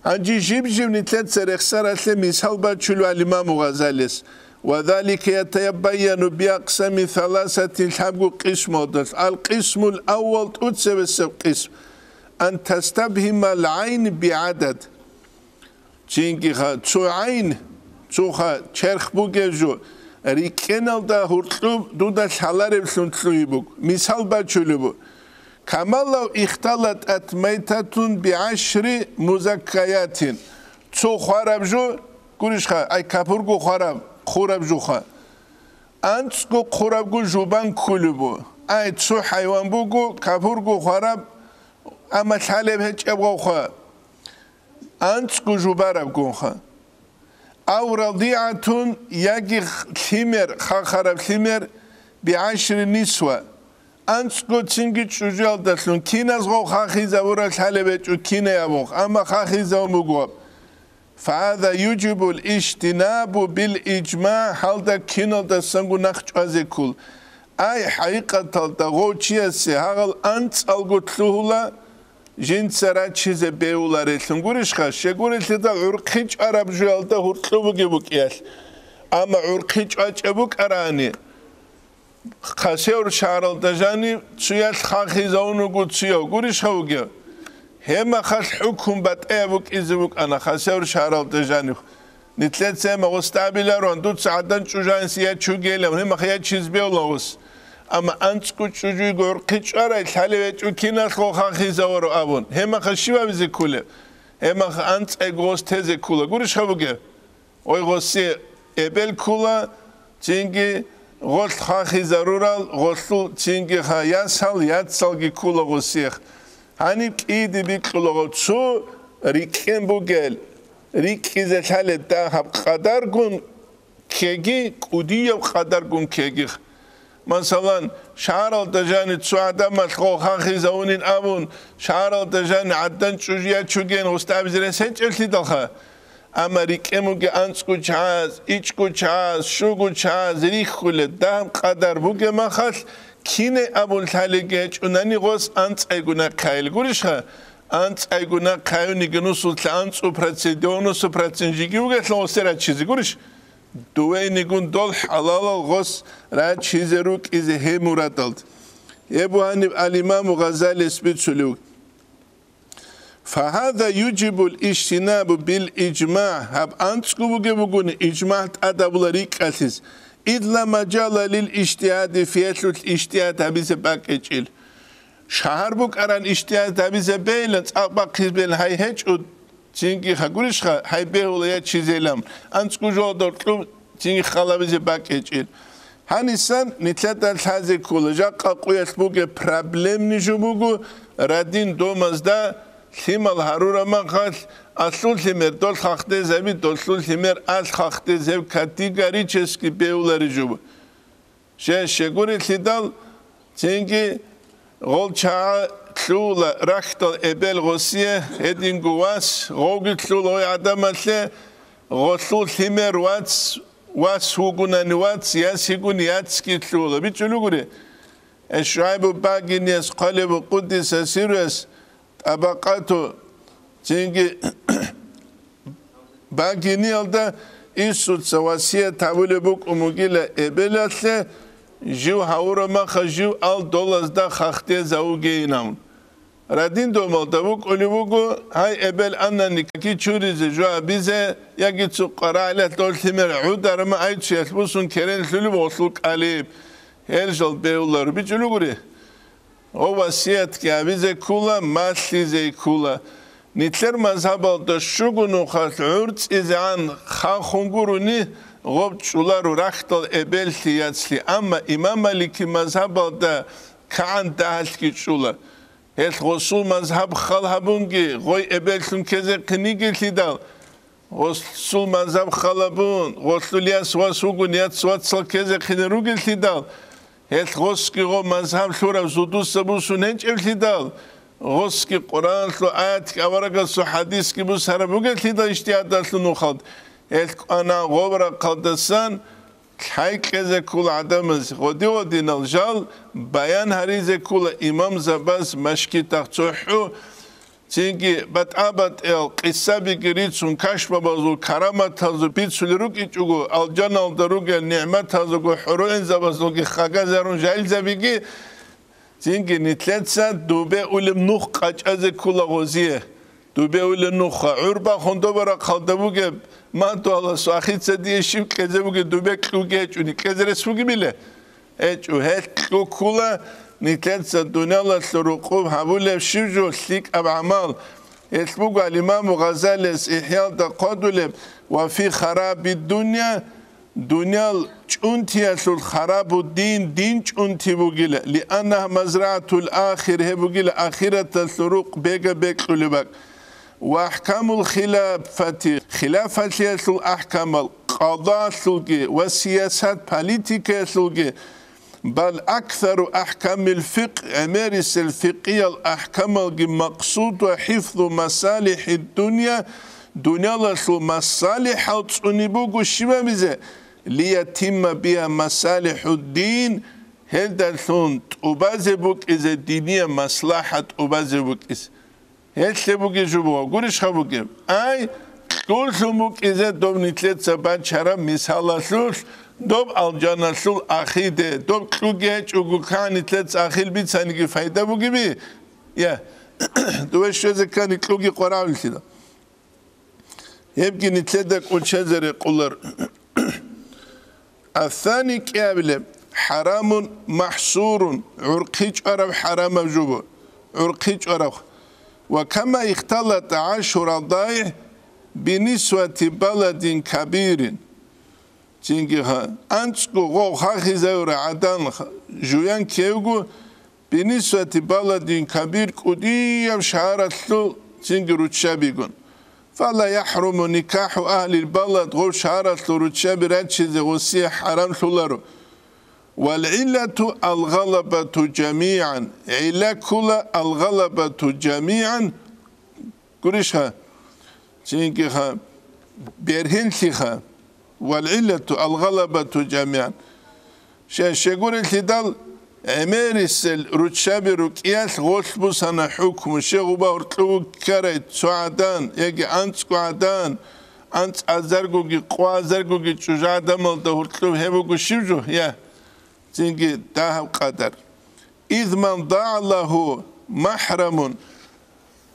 Гьанже жиб-жиб нилъеца рехсаралъе мисал бачулев имаму Гъазалис. Ва залика ятаяббаяну биакъсами саласатин, лъабгу къисмуялдалъ. Ал-къисмул аввал, тӀуцебесеб къисм, ан тастабгьимал гӀайн бигӀадад. Чингиха цо гӀайн, цоха черх бугев жо, рикӀкӀеналда гьуркьуб дуда лъалареблъун лъугьиб буго. Мисал бачулеб буго. Камалав ихталатӀат майтатун бигӀашри музаккаятин. Цо хвараб жо, гурищха, ай капурго хвараб, хъураб жуха. АнцӀго хъурабго жубан ккулеб бу. Ай, цо хӀайван буго, капурго хвараб, амма лъалеб гьечӀеб гъавха. АнцӀго жубарабгунха. Ав радигӀатун, яги х-, лъимер, хахараб лъимер, бигӀашри нисва. АнцӀго цинги чӀужуялдалъун киназго хахизавурал лъалеб гьечӀо кинай абун, амма хахизавун буго. Фагьаза южибул иштинабу бил ижма, гьалда киналдасанго нахъ чӀвазе ккол. Ай, хӀакъикъаталда гъов чиясе гьагъал анцӀалго лъугьула, жинца рачизе бевуларелъун гурищха, щегурелъидал гӀурхъи чӀвараб жуялда гьуркьу бугеб букӀиялъ. Амма гӀурхъи чӀвачӀеб букӀарани, Хасевр шагьаралда жанив цуялъ хахизавун вуго цуяв гурищха вугев? Гьебмахалъ хӀукму батӀаяб букӀизе букӀана Хасевр шагьаралда жанив. Нилъеца гьебмагъ устабиларуан, дуца гӀадан чӀужугӀанси я чугейилан, гьебмахъ я чиз бевла гъус. Амма анцӀго чӀужуйго гӀурхъи чӀварай, лъалев гьечӀо киналъго хахизавару абун, гьебмахъ щиб абизе кколеб? Гьебмахъ анцӀайго гъос тезе ккола гурищха вугев? Ой, гъоси эбел ккула, цинги гъолъ хахизарурал, гъолъул цинги ха ясал, яцалги ккула гъосиех. Гьаниб кӀиде бикьулаго цо рикӀкӀен бугел, рикӀкӀизе лъалеб дагьаб къадаргун ккеги, кӀудияб къадаргун ккегих. Масалан, шагьаралда жаниб цо гӀадамалъ гъо хахизавунин абун, шагьаралда жаниб гӀадан чӀужу ячуген гъосда абизе рес гьечӀеблъидалха. Амма рикӀкӀен бугеб анцӀго чагӀаз, ичӀго чагӀаз, щуго чагӀаз рихьулеб дагьаб къадар бугеб махалъ, кине абун лъалебги гьечӀунани гъос анцӀайгун нахъе гьайил гурищха? АнцӀайгун нахъе гьаюниги нусулъа анцӀу процент, девяносто процент жеги вугелъул гъосе рачизе гурищ? Дувейнигун дол хӀалалал гъос рачизе рукӀизе гьеб мурадалда. Гьеб бугьаниб ал-Имаму Гъазалияс бицулев. Фагьаза южибул ижтинабу бил ижмагӀ, гьаб анцӀго бугеб бугони ижмагӀ тӀадабула рикӀкӀалъиз, ид ла мажала лил ижтигьади, фиялъулъ ижтигьад гьабизе бакӀ гьечӀил. Шагьар букӀаран ижтигьад гьабизе бейилан, цӀакъ бахъизе бейилан гьай гьечӀо, цинги хагурищха, гьай бегьула я чизейилан, анцӀго жоялда кьун цинги халабизе бакӀ гьечӀил. Гьанисан нилъеда лъазе ккола, жакъа къуялъ бугеб проблемни жо буго, радин домазда лъимал гьарураб махалъ, алъул лъимер дол хахде заби, долъул лъимер алъ хахде зев категорически бегьулари жо буго. Щай-щай гурелъидал, цинги гъол чагӀа лъугьула рахьдал эбел гъосие, гьединго вас, гъовги лъугьула гъой гӀадамалъе, гъолъул лъимер вац, вас вугунани вац, яс йигун яцги лъугьула. БичӀчӀулев гури, ГӀе, ШугӀайбу Багинияс хъвалеб къуддиса сирруяс ТӀабакъату, цинги Багиниялда Исуца васият гьабулеб букӀун бугила эбелалъе, жив гьавураб маха жив ал долазда хахде завугейинавун. Радин домалда букӀулев вуго, гьай эбел анани каки чуризе жо абизе, яги цо къварагӀилалъ дол лъимер гӀударма айчиялъ бусун керен лъулеб гъолъул кӀалиб, гьел жал бегьуларо бичӀулев гури. Гъо васиятги гьабизе ккула, малъизе ккула. Нилъер мазгьабалда щуго нухалъ гӀурцӀизегӀан хахун гурони, гъоб чӀуларо рахьдал эбеллъи яцлъи, амма имам Малики мазгьабалда кагӀан дагьалъги чӀула. Гьелъ гъосул мазгьаб хал гьабунги, гъой эбеллъун ккезехъин йигелъидал, гъосул мазгьаб хал гьабун, гъолъул яс вас вугун яц вацал ккезехъин ругелъидал, гьелъ гъосги гъо мазгьаб лъураб зудуса бусун гьечӀеблъидал, гъосги Къуръаналъул аятги аварагасул хӀадисги бусараб бугелъидал ижтигьадалъул нухалд, гьелъ кӀвана гъоб рахъалдасан, лъай кьезе ккула гӀадамаз, гъоди-гъодинал жал баян гьаризе ккула имамзабаз машгитахъ цохӀо, цинги батӀа-батӀиял къисабиги рицун, кашбабазул караматазул бицулел рукӀичӀого, алжаналда ругел нигӀматазулго хӀуруинзабазулги хагазарун жайлзабиги, цинги нилъеца дубе улеб нух къачӀазе ккула гъозие. Дубе улеб нуха, гӀур бахун доба рахъалда бугеб, мадугьаласул ахица дие щиб кьезе бугеб дубе кьуги гьечӀони, кьезе рес бугебила? ГьечӀо, гьелъ кьу ккула, нилъеца дуниялалъул рукъуб гьабулеб щиб жо лъикӀаб гӀамал. Гьелъ буго ал-Имаму Гъазалияс ИхӀялда хъвадулеб: «Ва фи хараби дунья», дуниял чӀунтиялъул харабу дин, дин чӀунти бугила, «лианнагьа мазрагӀатул ахир», гьеб бугила ахираталъул рукъ бега-бекьулеб бакӀ. «Ва ахӀкамул хилафати», хилафалъиялъул ахӀкамал, къадаалъулги ва сиясат политикаялъулги, «бал аксару ахӀкамил фикъ», гӀемерисел фикъиял ахӀкамалги, «максуду хӀифзу масалихӀид дунья», дуниялалъул масалихӀал цӀуни буго щибабизе, «лиятимма биха масалихӀуддин», гьелдалъун тӀубазе букӀизе, диниял маслахӀат тӀубазе букӀизе. Гьелъе бугеб жо буго, гурищха бугеб? Ай, кьуллъун букӀизе доб нилъеца бачараб мисалалъулъ, доб алжаналъул ахиде, доб кьуги гьечӀого ккани нилъеца ахил бицаниги пайда бугеби? Я, дуве щвезе ккани кьуги къварагӀунлъила. Гьебги нилъеда кӀочезе рекъолар. Ассани кӀиабилеб, хӀарамун махӀсурун, гӀурхъи чӀвараб хӀарамаб жо буго, гӀурхъи чӀвараб. Ва кама ихталата гӀашру радагӀи бинисвати баладин кабирин. Цинги ха, анцӀго гъов хахизавра гӀадан ха-, жуян ккевго, бинисвати баладин кабир кӀудияв шагьаралъул цинги руччабигун. Фала яхӀруму никахӀу агьлил балад, гъов шагьаралъул руччаби рачизе гъосие хӀарамлъуларо. Вал гӀиллату алгъалабату жамигӀан, гӀилла ккула алгъалабату жамигӀан, гурищха, цинги ха, бергьенлъи ха, вал гӀиллату алгъалабату жамигӀан. Ше-, щегурелъидал гӀемерисел руччаби рукӀиялъ гъолъ бусана хӀукму, щегъуба гьоркьов вуккарай цо гӀадан яги анцӀго гӀадан, анцӀазаргоги къоазаргоги чӀужугӀадамалда гьоркьов гьеб буго щив жо? Я. Цинги дагьаб къадар. Из ман дагӀа лагьу махӀрамун.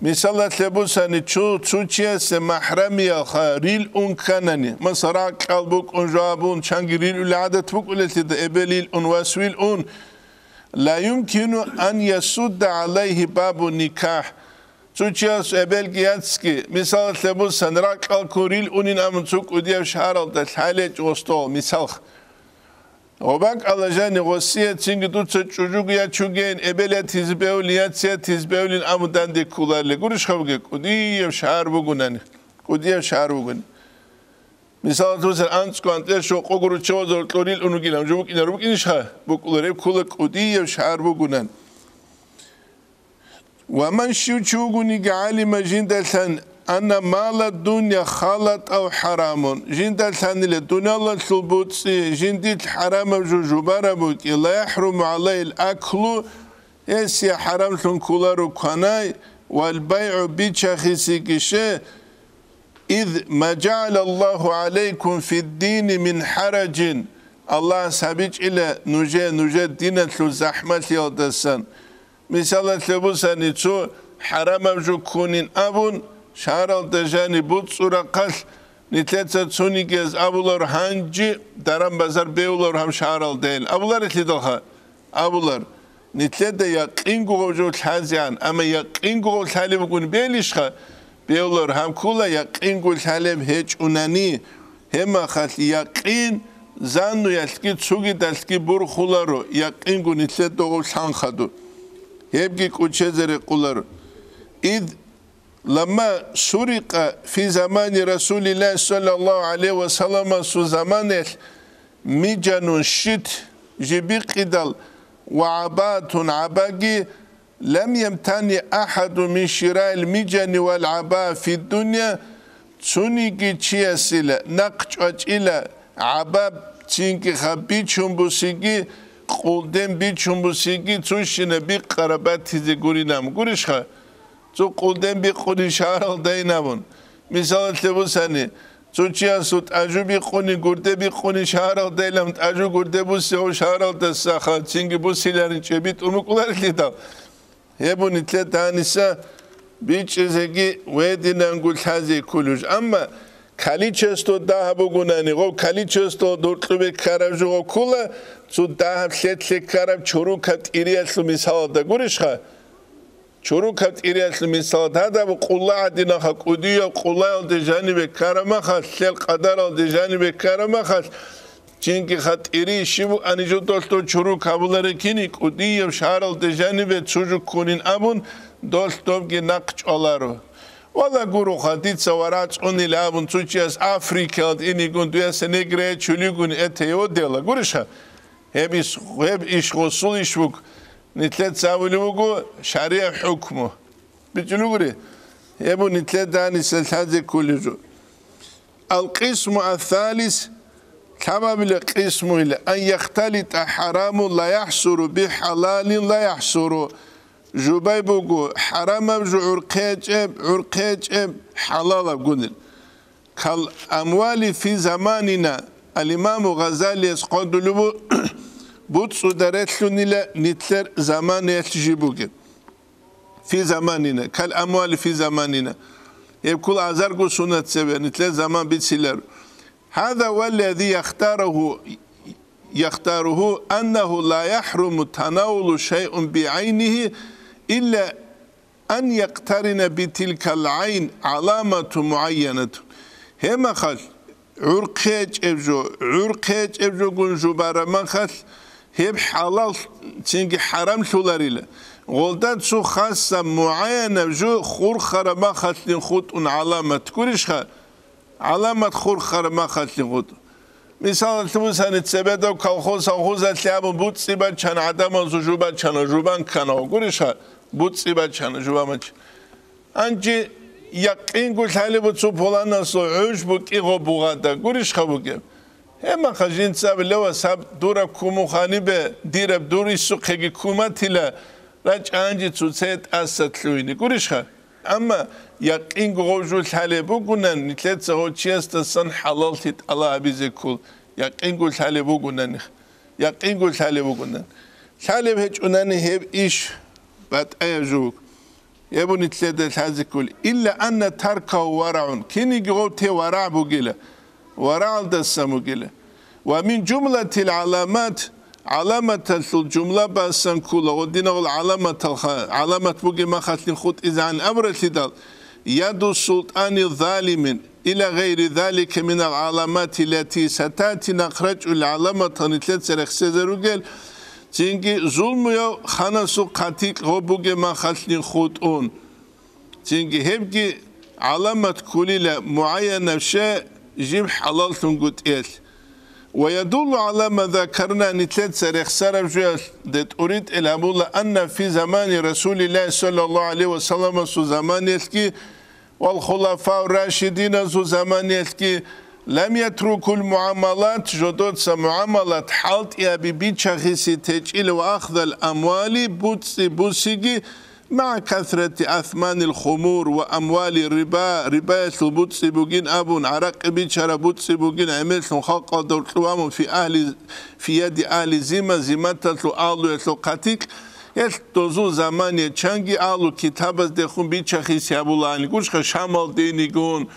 Мисалалъе бусани, чу-, цо чиясе махӀрамиялха рил ун кканани, масала, ракьал букӀун жо абун, чанги рил ули гӀадат букӀулелъида эбел ил ун, вас вил ун, ла юмкину ан ясудда гӀалайгьи бабу никахӀ. Цо чияс эбелги яцги, мисалалъе бусани, ракьал ккун рил унин абун цо кӀудияв шагьаралда лъалечӀ гъостол, мисалха. Гъобакь алажани гъосие цинги дуца чӀужуги ячугейин, эбел ятизе бевлин, яц ятизе бевлин абун данде кколарили гурищ хабги, кӀудияв шагьар бугунани, кӀудияв шагьар бугони. Мисал, дуца анцӀго анцӀе щокъого руччабазул кьурил унугилан жо букӀинар букӀинищха? БукӀулареб ккола кӀудияв шагьар бугунан. Ва ман, щив чи вугониги гӀалима жиндалъан, анна мала дунья халатӀав хӀарамун, жиндалъанила дуниялалъул буцӀцӀи жиндилъ хӀарамаб жо жубараб букӀи, ла яхӀруму гӀалайил аклу, гьесие хӀарамлъун кколаро кванай, вал байгӀу, бичахисеги ше, из ма жагӀалаллагьу гӀалайкум фиддини мин хӀаражин, Аллагьас гьабичӀила нужее нужер диналъул захӀмалъиялдасан. Мисалалъе бусани, цо хӀарамаб жо ккунин абун, шагьаралда жаниб буцӀцӀурахъалъ, нилъеца цонигияз абулар, гьанже даран-базар бевлар гьаб шагьаралдайин. Абуларелъидалха? Абулар. Нилъеда якъинго гъов жо лъазегӀан, амма якъинго гъов лъалеб бугун белищха? Бевлар гьаб ккола якъинго лъалеб гьечӀунани, гьебмахалъ якъин зануялъги цугидалъги бурхуларо, якъинго нилъер догъов лъанхъаду. Гьебги кӀучезе рекъоларо. Ид ламма сурикъа фи замани Расулиллагь саллаллагьу гӀалайгьи ва салламасул заманаялъ мижанун щит жибикъидал ва гӀабатун гӀабаги, лам ямтани ахадун мин шираил мижани вал гӀаба фиддунья, цониги чиясила нахъ чӀвачӀила гӀабаб, цинги хаб бичун бусиги, къулден бичун бусиги, цунщина бикъараб батизе гуринам гурищха? Цо къулден бикъуни шагьаралдайин абун. Мисалалъе бусани, цо чиясул тӀажу бикъуни, гурде бикъуни шагьаралдайилан, тӀажу гурде бусигъав шагьаралдасаха цинги бусиларин чӀебитӀун букӀуларилъидал. Гьеб нилъер даниса бичӀчӀизеги вединанго лъазе кколуш. Амма количество дагьаб бугунани, гъов количество дуркьубе ккараб жугъа ккола, цо дагьаб лъетлъе ккараб чорокаб тӀириялъул мисалалда гурищха? Чорокаб тӀириялъул мисалалда гьадаб къулла гӀадинаха, кӀудияв къуллаялде жанибе ккарамахалъ, лъел къадаралде жанибе ккарамахалъ, Чинги хатӀири щиб букӀани жо долъ дов чуру кабуларекини, кӀудияв шагьаралде жанибе цо жо ккунин абун, долъ довги нахъ чӀваларо. Вала гуроха, дица вара цӀунила абун, цо чияс Африкаялда инигун, дуяса неграя чулигун, это его дело. Гуриша? Гьеб иш, гьеб иш гъосул иш буго. Нилъеца абулеб буго шаригӀ хӀукму. БичӀулев гури? Гьеб нилъеда гьаниса лъазе кколеб жо. Ал-къисму ас-салис, лъабабила къисмуйила, ан яхталита хӀараму ла яхӀсуру би хӀалалин ла яхӀсуру. Жубай буго, хӀарамаб жо гӀурхъечӀеб, гӀурхъечӀеб, хӀалалаб гунел. Кал амвали фи заманина, ал-имаму Гъазалияс хъвадулеб бу-, буцӀцӀуда релълъунила нилъер заманаялъ жиб бугеб. Фи заманина, кал амвали фи заманина. Гьеб ккола азарго сунат цебе, нилъер заман бицилар. Гьаза валлази яхтаруху, яхтаруху аннаху ла яхруму танавулу шайъун бигӀайнихи илла ан яхтарина битилкал гӀайн гӀаламату мугӀайянату. Гьебмахалъ, гӀурхъи гьечӀеб жо, гӀурхъи гьечӀеб жогун жубараб махалъ, гьеб хӀалал цинги хӀарамлъуларила. Гъолда цо хасаб мугӀаянаб жо хурхараб махалъин хутӀун гӀаламат гурищха? ГӀаламат хурхараб махалъин хутӀун. Мисалалъе бусани, цебедав колхоз, колхозалъе абун буцӀцӀи бачана гӀадамазул жо бачана, жубан ккана гурищха? БуцӀцӀи бачана, жубан бачана. Гьанже якъинго лъалеб буго цо пуланасул гӀуж букӀи гъо бугъада, гурищха бугеб? Гьебмаха жинца абилевас гьаб дураб кумуханибе, дираб дур исухъеги куматила, рачӀа гьанже цоцае тӀаса лъугьине, гурищха? Амма якъинго гъов жо лъалеб бугунан, нилъеца гъов чиясдасан хӀалаллъи тӀалаб гьабизе ккол, якъинго лъалеб бугунанихъ, якъинго лъалеб бугунан. Лъалеб гьечӀунани гьеб иш батӀаяб жо вуго. Гьеб нилъеда лъазе кколи, илла анна таркагьу варагӀун, киниги гъов те варагӀ бугила, варагӀалдасан бугила. Ва мин жумлатил гӀаламат, гӀаламаталъул жумла басан ккола, гъодинагъул гӀаламаталха, гӀаламат бугеб махалъин хутӀизегӀан абуралъидал, яду султӀани залимин, ила гъайри залика минал гӀаламати лати сатати нахърачӀул гӀаламатал нилъеца рехсезаругел, цинги зулмуяв ханасул хъатикь гъо бугеб махалъин хутӀун. Цинги гьебги гӀаламат кколила мугӀаянаб ше жиб хӀалаллъунгутӀиялъ. Ва ядуллу гӀала ма закарна, нилъеца рехсараб жуялъ де тӀуритӀел гьабула, анна фи замани Расулиллагьи саллаллагьу гӀалайгьи ва салламасул заманиялъги вал хулафау рашидиназул заманиялъги лам ятрукул муамалат, жодоца муамалат хӀалтӀиаби бичахиси течӀила ва ахзал амвали, буцӀцӀи бусиги, МагӀа касрати асманил хумур ва амвали риба, рибаялъул буцӀцӀи бугин абун, гӀаракъи бичараб буцӀцӀи бугин гӀемерлъун халкъалда гьоркьоб абун, фи агьли, фи яди агьли зимма, зимматалъул агьлуялъул хъатикь, гьелъ дозул замание чанги агьлу китабаздехун бичахиси гьабулаани, гурищха, Шамалдинигун,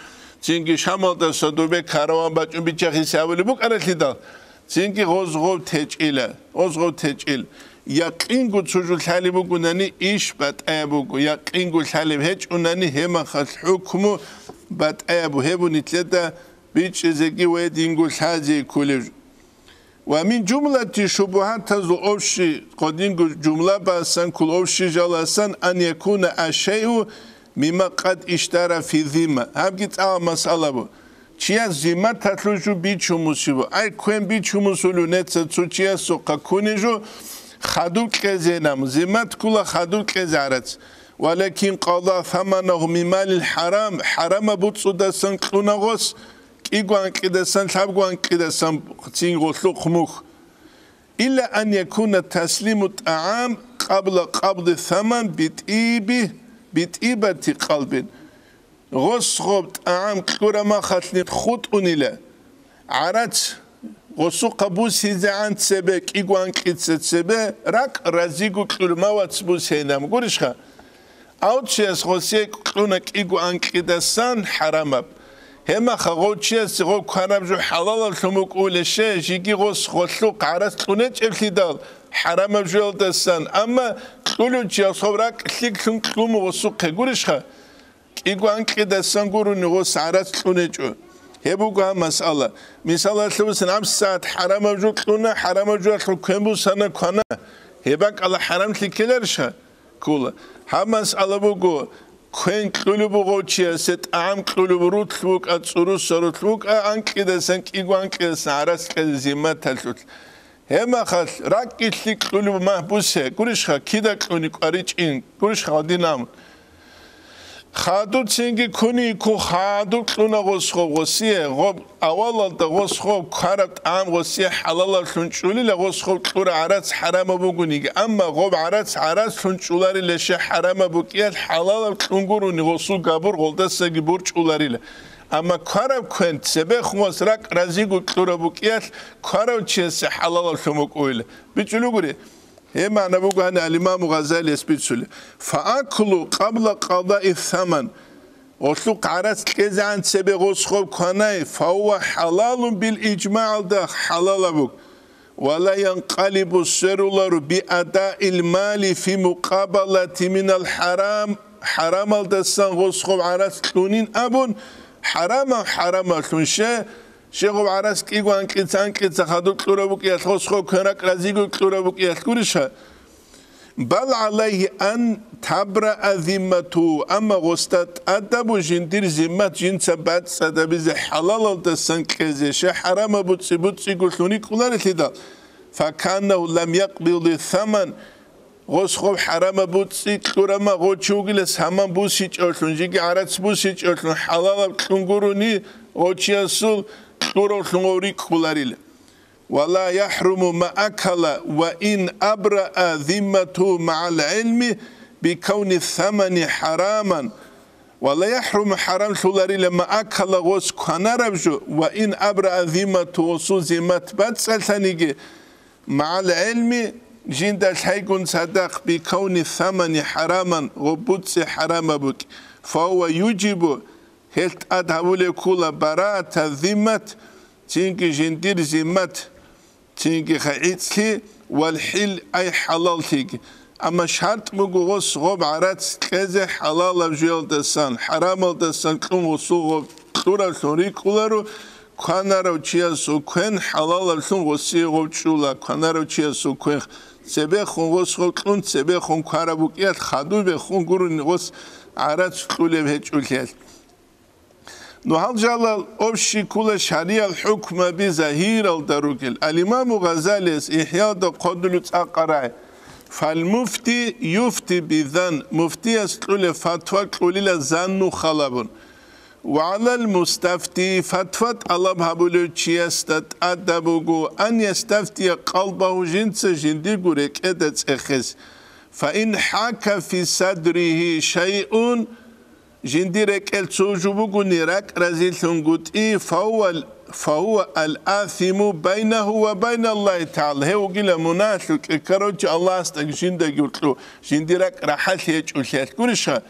цинги Шамалдаса добе караван бачӀун бичахиси гьабулеб букӀаралъидал, цинги гъоз гъов течӀила, гъоз гъов течӀил. Якъинго цо жо лъалеб бугунани, иш батӀаяб буго, якъинго лъалеб гьечӀунани, гьебмахалъ хӀукму батӀаяб буго, гьеб нилъеда бичӀчӀизеги ва динго лъазе кколеб жо. Ва мин жумлати шубугьатазул общий, гъодинго жумла басан ккол общий жаласан, ан якуна аш-шайъу мимма къад иштара фи зимма. Гьабги цӀакъ масъала буго. Чияс зимматалъул жо бичун бусибу? Ай, квен бичун бусулев неца цо чиясухъа ккуне жо, хадуб кьезейин, зиммат ккола хадуб кьезе гӀарац. Валакин къада саманагьу мин малил хӀарам, хӀарамаб буцӀцӀудасан кьуна гъос, кӀиго анкьидасан, лъабго анкьидасан цин гъолъухъ мухь. Илла ан якуна таслиму тӀагӀам къабла къабди саман битӀиби, битӀибати къалбин. Гъос гъоб тӀагӀам кьураб махалъни хутӀунила. ГӀарац гъосухъа бусизегӀан цебе, кӀиго анкьица цебе, ракӀ разиго кьурмавац бусейнам гурищха? Авчияс гъосие кьуна кӀиго анкьидасан хӀарамаб. Гьемаха гъов чиясе гъов кванаб жо хӀалалаблъун букӀулеше, жиги гъос гъолъухъ гӀарац кьунечӀеблъидал хӀарамаб жоялдасан, амма кьулев чияс гъов ракӀ лъикӀлъун кьуму гъосухъе гурищха? КӀиго анкьидасан гурони гъос гӀарац кьунечӀо. Гьеб буго гьаб масъала. Мисалалъе бусани, гьабсагӀат хӀарамаб жо кьуна, хӀарамаб жоялъул квен бусана, квана. Гьеб бакӀала хӀарамлъи ккеларищха? Ккола. Гьаб масъала буго, квен кьулеб бугъав чиясе тӀагӀам кьулеб рулъ букӀа, цӀуруса рулъ букӀа, анкьидасан, кӀиго анкьидасан гӀарац кьезе зимматалъулъ. Гьебмахалъ ракӀги лъикӀ кьулеб магь бусе, гурищха, кида кьуни кӀваричӀин, гурищха, гъадин абун. Хадуб цинги кунейккун хадуб кьуна гъос гъоб гъосие, гъоб авалалда гъос гъоб квараб тӀагӀам гъосие хӀалалаблъун чӀулила, гъос гъоб кьура гӀарац хӀарамаб бугониги, амма гъоб гӀарац гӀарацлъун чӀуларилаше хӀарамаб букӀиялъ хӀалалаб кьун гурони гъосул габур гъолдасаги бурчӀуларила. Амма квараб квен цебехун вас ракӀ разиго кьураб букӀиялъ кварав чиясе хӀалалаблъун букӀуйла. БичӀчӀулугури? Гьеб магӀна буго гьаниб ал-Имаму Гъазалияс бицулеб: «Фа аклу къабла къадаи саман». Гъолъухъ гӀарац кьезегӀан цебе гъос гъоб кванай, «фа гьува хӀалалун», бил ижмагӀалда хӀалалаб буго. «Ва ла янкъалибу», сверуларо, «би адаил мали фи мукъабалати минал хӀарам», хӀарамалдасан гъос гъоб гӀарац кьунин абун, хӀарамаб хӀарамаблъун ше, Щегъуб гӀарац кӀиго анкьица-анкьица хадуб кьураб букӀиялъ, гъос гъов квен ракӀ разиго кьураб букӀиялъ гурищха? Бал гӀалайгьи ан табраа зиммату, амма гъосда тӀадабу жиндир зиммат жинца бацӀцӀадабизе, хӀалалалдасан кьезе, щай хӀарамаб буцӀи-буцӀцӀигулъун рикӀкӀуларелъидал, факаннагьу лам якъбиди саман, гъос гъов хӀарамаб буцӀцӀи кьурама гъочи вугила саман бусичӀевлъун, жиги гӀарац бусичӀевлъун, хӀалалаб кьун гурони гъочиясул кьуравлъун гъов рикӀкӀуларила. Ва ла яхӀруму ма акала ва ин абраа зиммату магӀал гӀилми бикавни самани хӀараман. Ва ла яхӀруму, хӀарамлъуларила, ма акала, гъос кванараб жо, ва ин абраа зиммату, гъосул зиммат бацӀцӀалъаниги, магӀал гӀилми, жинда лъайгун цадахъ, бикавни самани хӀараман, гъоб буцӀцӀи хӀарамаб букӀ, фагьува южибу, гьелъ тӀад гьабулеб ккула бараата зиммат, цинги жиндир зиммат, цинги гӀицӀлъи, вал хӀил, ай хӀалаллъиги. Амма шартӀ буго гъос гъоб гӀарац кьезе хӀалалаб жоялдасан, хӀарамалдасан кьун гъосул гъоб кьуравлъун рикӀкӀуларо, кванарав чиясул квен хӀалалаблъун гъосие гъов чӀула, кванарав чиясул квен. Цебехун гъос гъов кьун, цебехун квараб букӀиялъ хадубехун гурони гъос гӀарац кьулеб гьечӀолъиялъ. Ну, гьал жалал общий ккула шаригӀал хӀукмаби загьиралда ругел. Ал-Имаму Гъазалияс ИхӀяда хъодулев цӀакъ рагӀи: «Фалмуфти юфти бизан», муфтияс кьулеб фатва кьулила зан нухалабун. «Ва гӀалал мустафти», фатва тӀалаб гьабулев чиясда тӀадаб буго, «ан ястафтия къалбагьу», жинца жиндирго рекӀеда цӀехез. «Фа ин хӀака фи садригьи шайъун», жиндир рекӀел цо жо бугони ракӀ разилъунгутӀи, «фагьува, фагьува ал-асиму байнагьу ва байналлагьи тагӀала», гьев вугила мунагьлъукье, короче, Аллагьасдаги жиндаги гьоркьо жиндир ракӀ рахӀалъи гьечӀолъиялъ гурищха?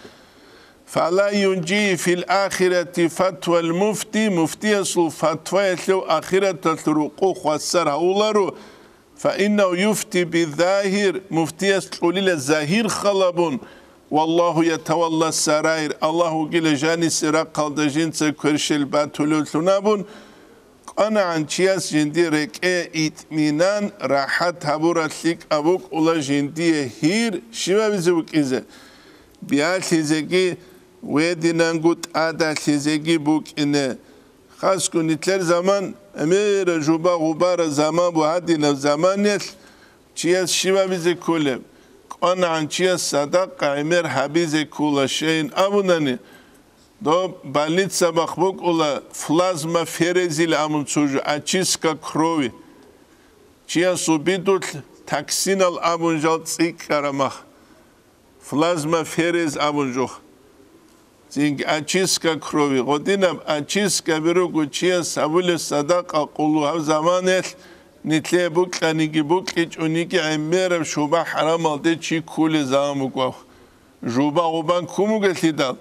«Фала юнжи фил ахирати фатвал муфти», муфтиясул фатваялъев ахираталъул рукъу хвасар гьавуларо, «фа иннагьу юфти бизагьир», муфтияс кьулила загьир халабун, «валлагьу ятавалла сараир», Аллагь вугила жанисе рахъалда жинца кверщел батулевлъун абун, кӀванагӀан чияс жиндир рекӀее итминан, рахӀат гьабурал лъикӀаб букӀула жиндие гьир щибабизе букӀизе, биялъизеги, гьединанго тӀадалъизеги букӀине. Хасго нилъер заман, гӀемера жуба-гъубара заман буго, гьадинаб заманалъ чияс щибабизе кколеб? КӀванагӀан чияс садакъа гӀемер гьабизе ккола, щайин абунани, доб больница бахъ букӀула плазмаферезил абун цо жо, очистка крови. Чиясул бидулъ токсинал абун жал цӀикӀкӀараб мах. Плазмаферез абун жо. Цинги очистка крови. Гъодинаб очисткаби руго чияс гьабулеб садакъа къулу гьаб заманалъ, нилъее букьаниги букьичӀониги гӀемераб шуба-хӀарамалде чи ккулел заман буго. Жуба-гъубан ккун бугелъидал.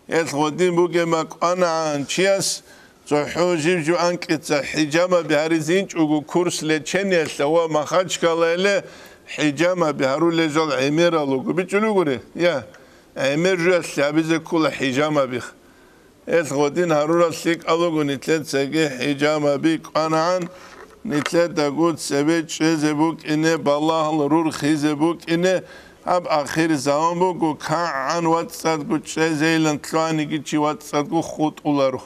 Гьелъ гъодин бугеб макьанагӀан чияс цохӀо жиб жо анкьица хӀижамаби гьаризе инчӀого курс лечениялъа ва Махачкалаяле хӀижамаби гьарулел жал гӀемерал руго. БичӀчӀулев гури? Я, гӀемер жуялъ гьабизе ккола хӀижамаби. Гьелъ гъодин гьарурал лъикӀал руго нилъецаги хӀижамаби кӀванагӀан, нилъедаго цебе чӀезе букӀине, балагьал рурхизе букӀине, гьаб ахир заман буго, кагӀан вацӀцӀадго чӀезейилан лъугьаниги чи вацӀцӀадго хутӀуларо,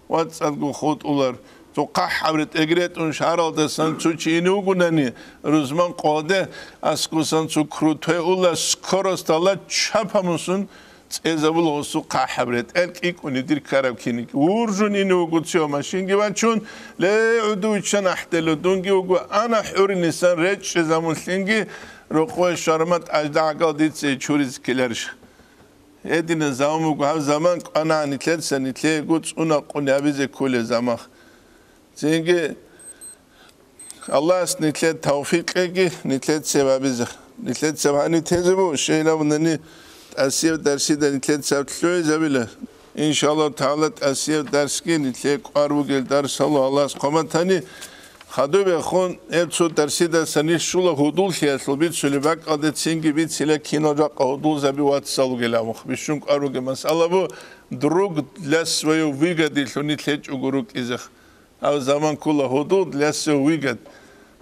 вацӀцӀадго хутӀулар. Цо хъахӀаб ретӀеги ретӀун шагьаралдасан цо чи ине вугунани, рузман къоде аскусан цо крутой ула, скоростала чапамусун цӀезабула гъосул хъахӀаб ретӀел кӀикӀуни дир ккараб киниги. Вуржун ине вуго цо машинги вачун, ле, гӀуду виччан ахӀдело, дунги вуго ана хӀуринисан речӀчӀезамунлъинги, рокъове шармат ажда гӀагал дица чуризе ккеларищ? Гьединаб заман буго гьаб заман, кӀванагӀан нилъеца нилъего цӀунакъун гьабизе кколеб заман. Цинги Аллагьас нилъер тавфикъ кьеги, нилъер цеб гьабизе. Нилъер цеб гьаниб тезе буго, щайилабунани тӀасияб дарсида нилъер цеб лъугӀизабила. Иншаллагьу тагӀала, тӀасияб дарсги нилъер кӀвар бугел дарсалъул Аллагьас хъван батани, хадуб бехун гьеб цо дарсидасан нилъ щула гьудуллъиялъул бицулеб бакӀалде, цинги бицила кинал жакъа гьудулзаби вацал ругел абун. Бищун кӀвар бугеб масъала буго, друг для своей выгодилъун нилъ гьечӀого рукӀизе. Гьав заман ккола гьудул, лесев вигат.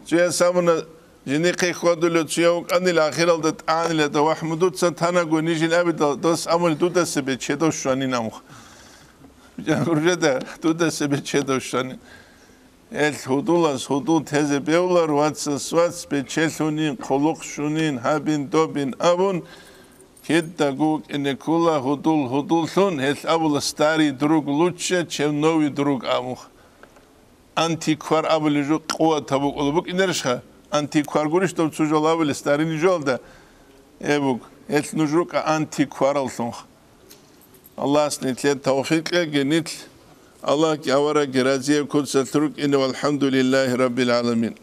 Цуяс абуна, жиндихъе хьвадулев цуяв вукӀанил ахиралда тӀанилада, вахӀ, мун дуца танаго нижин абидал, дос абуни дудаса бечедав щванин амха. Жагуржада дудаса бечедав щванин. Гьел гьудулас гьудул тезе бевлар, вацас вац бечелъунин, хъулухъ щунин, гьабин-добин абун, кидаго вукӀине ккола гьудул-гьудуллъун, гьел абула старый друг лучше, чем новый друг абун. Антиквар абулеб жо къуватаб букӀула букӀинарищха? Антиквар гурищ доб цо жо абулеб старый жоялда? Эбуг, гьел нуж рукӀа антиквараллъунха. Аллагьас нилъер тавфикъ кьеги нилъ, Аллагьги аварагги разияб куцалъ рукӀине, валхӀамдулиллагьи раббил гӀаламин.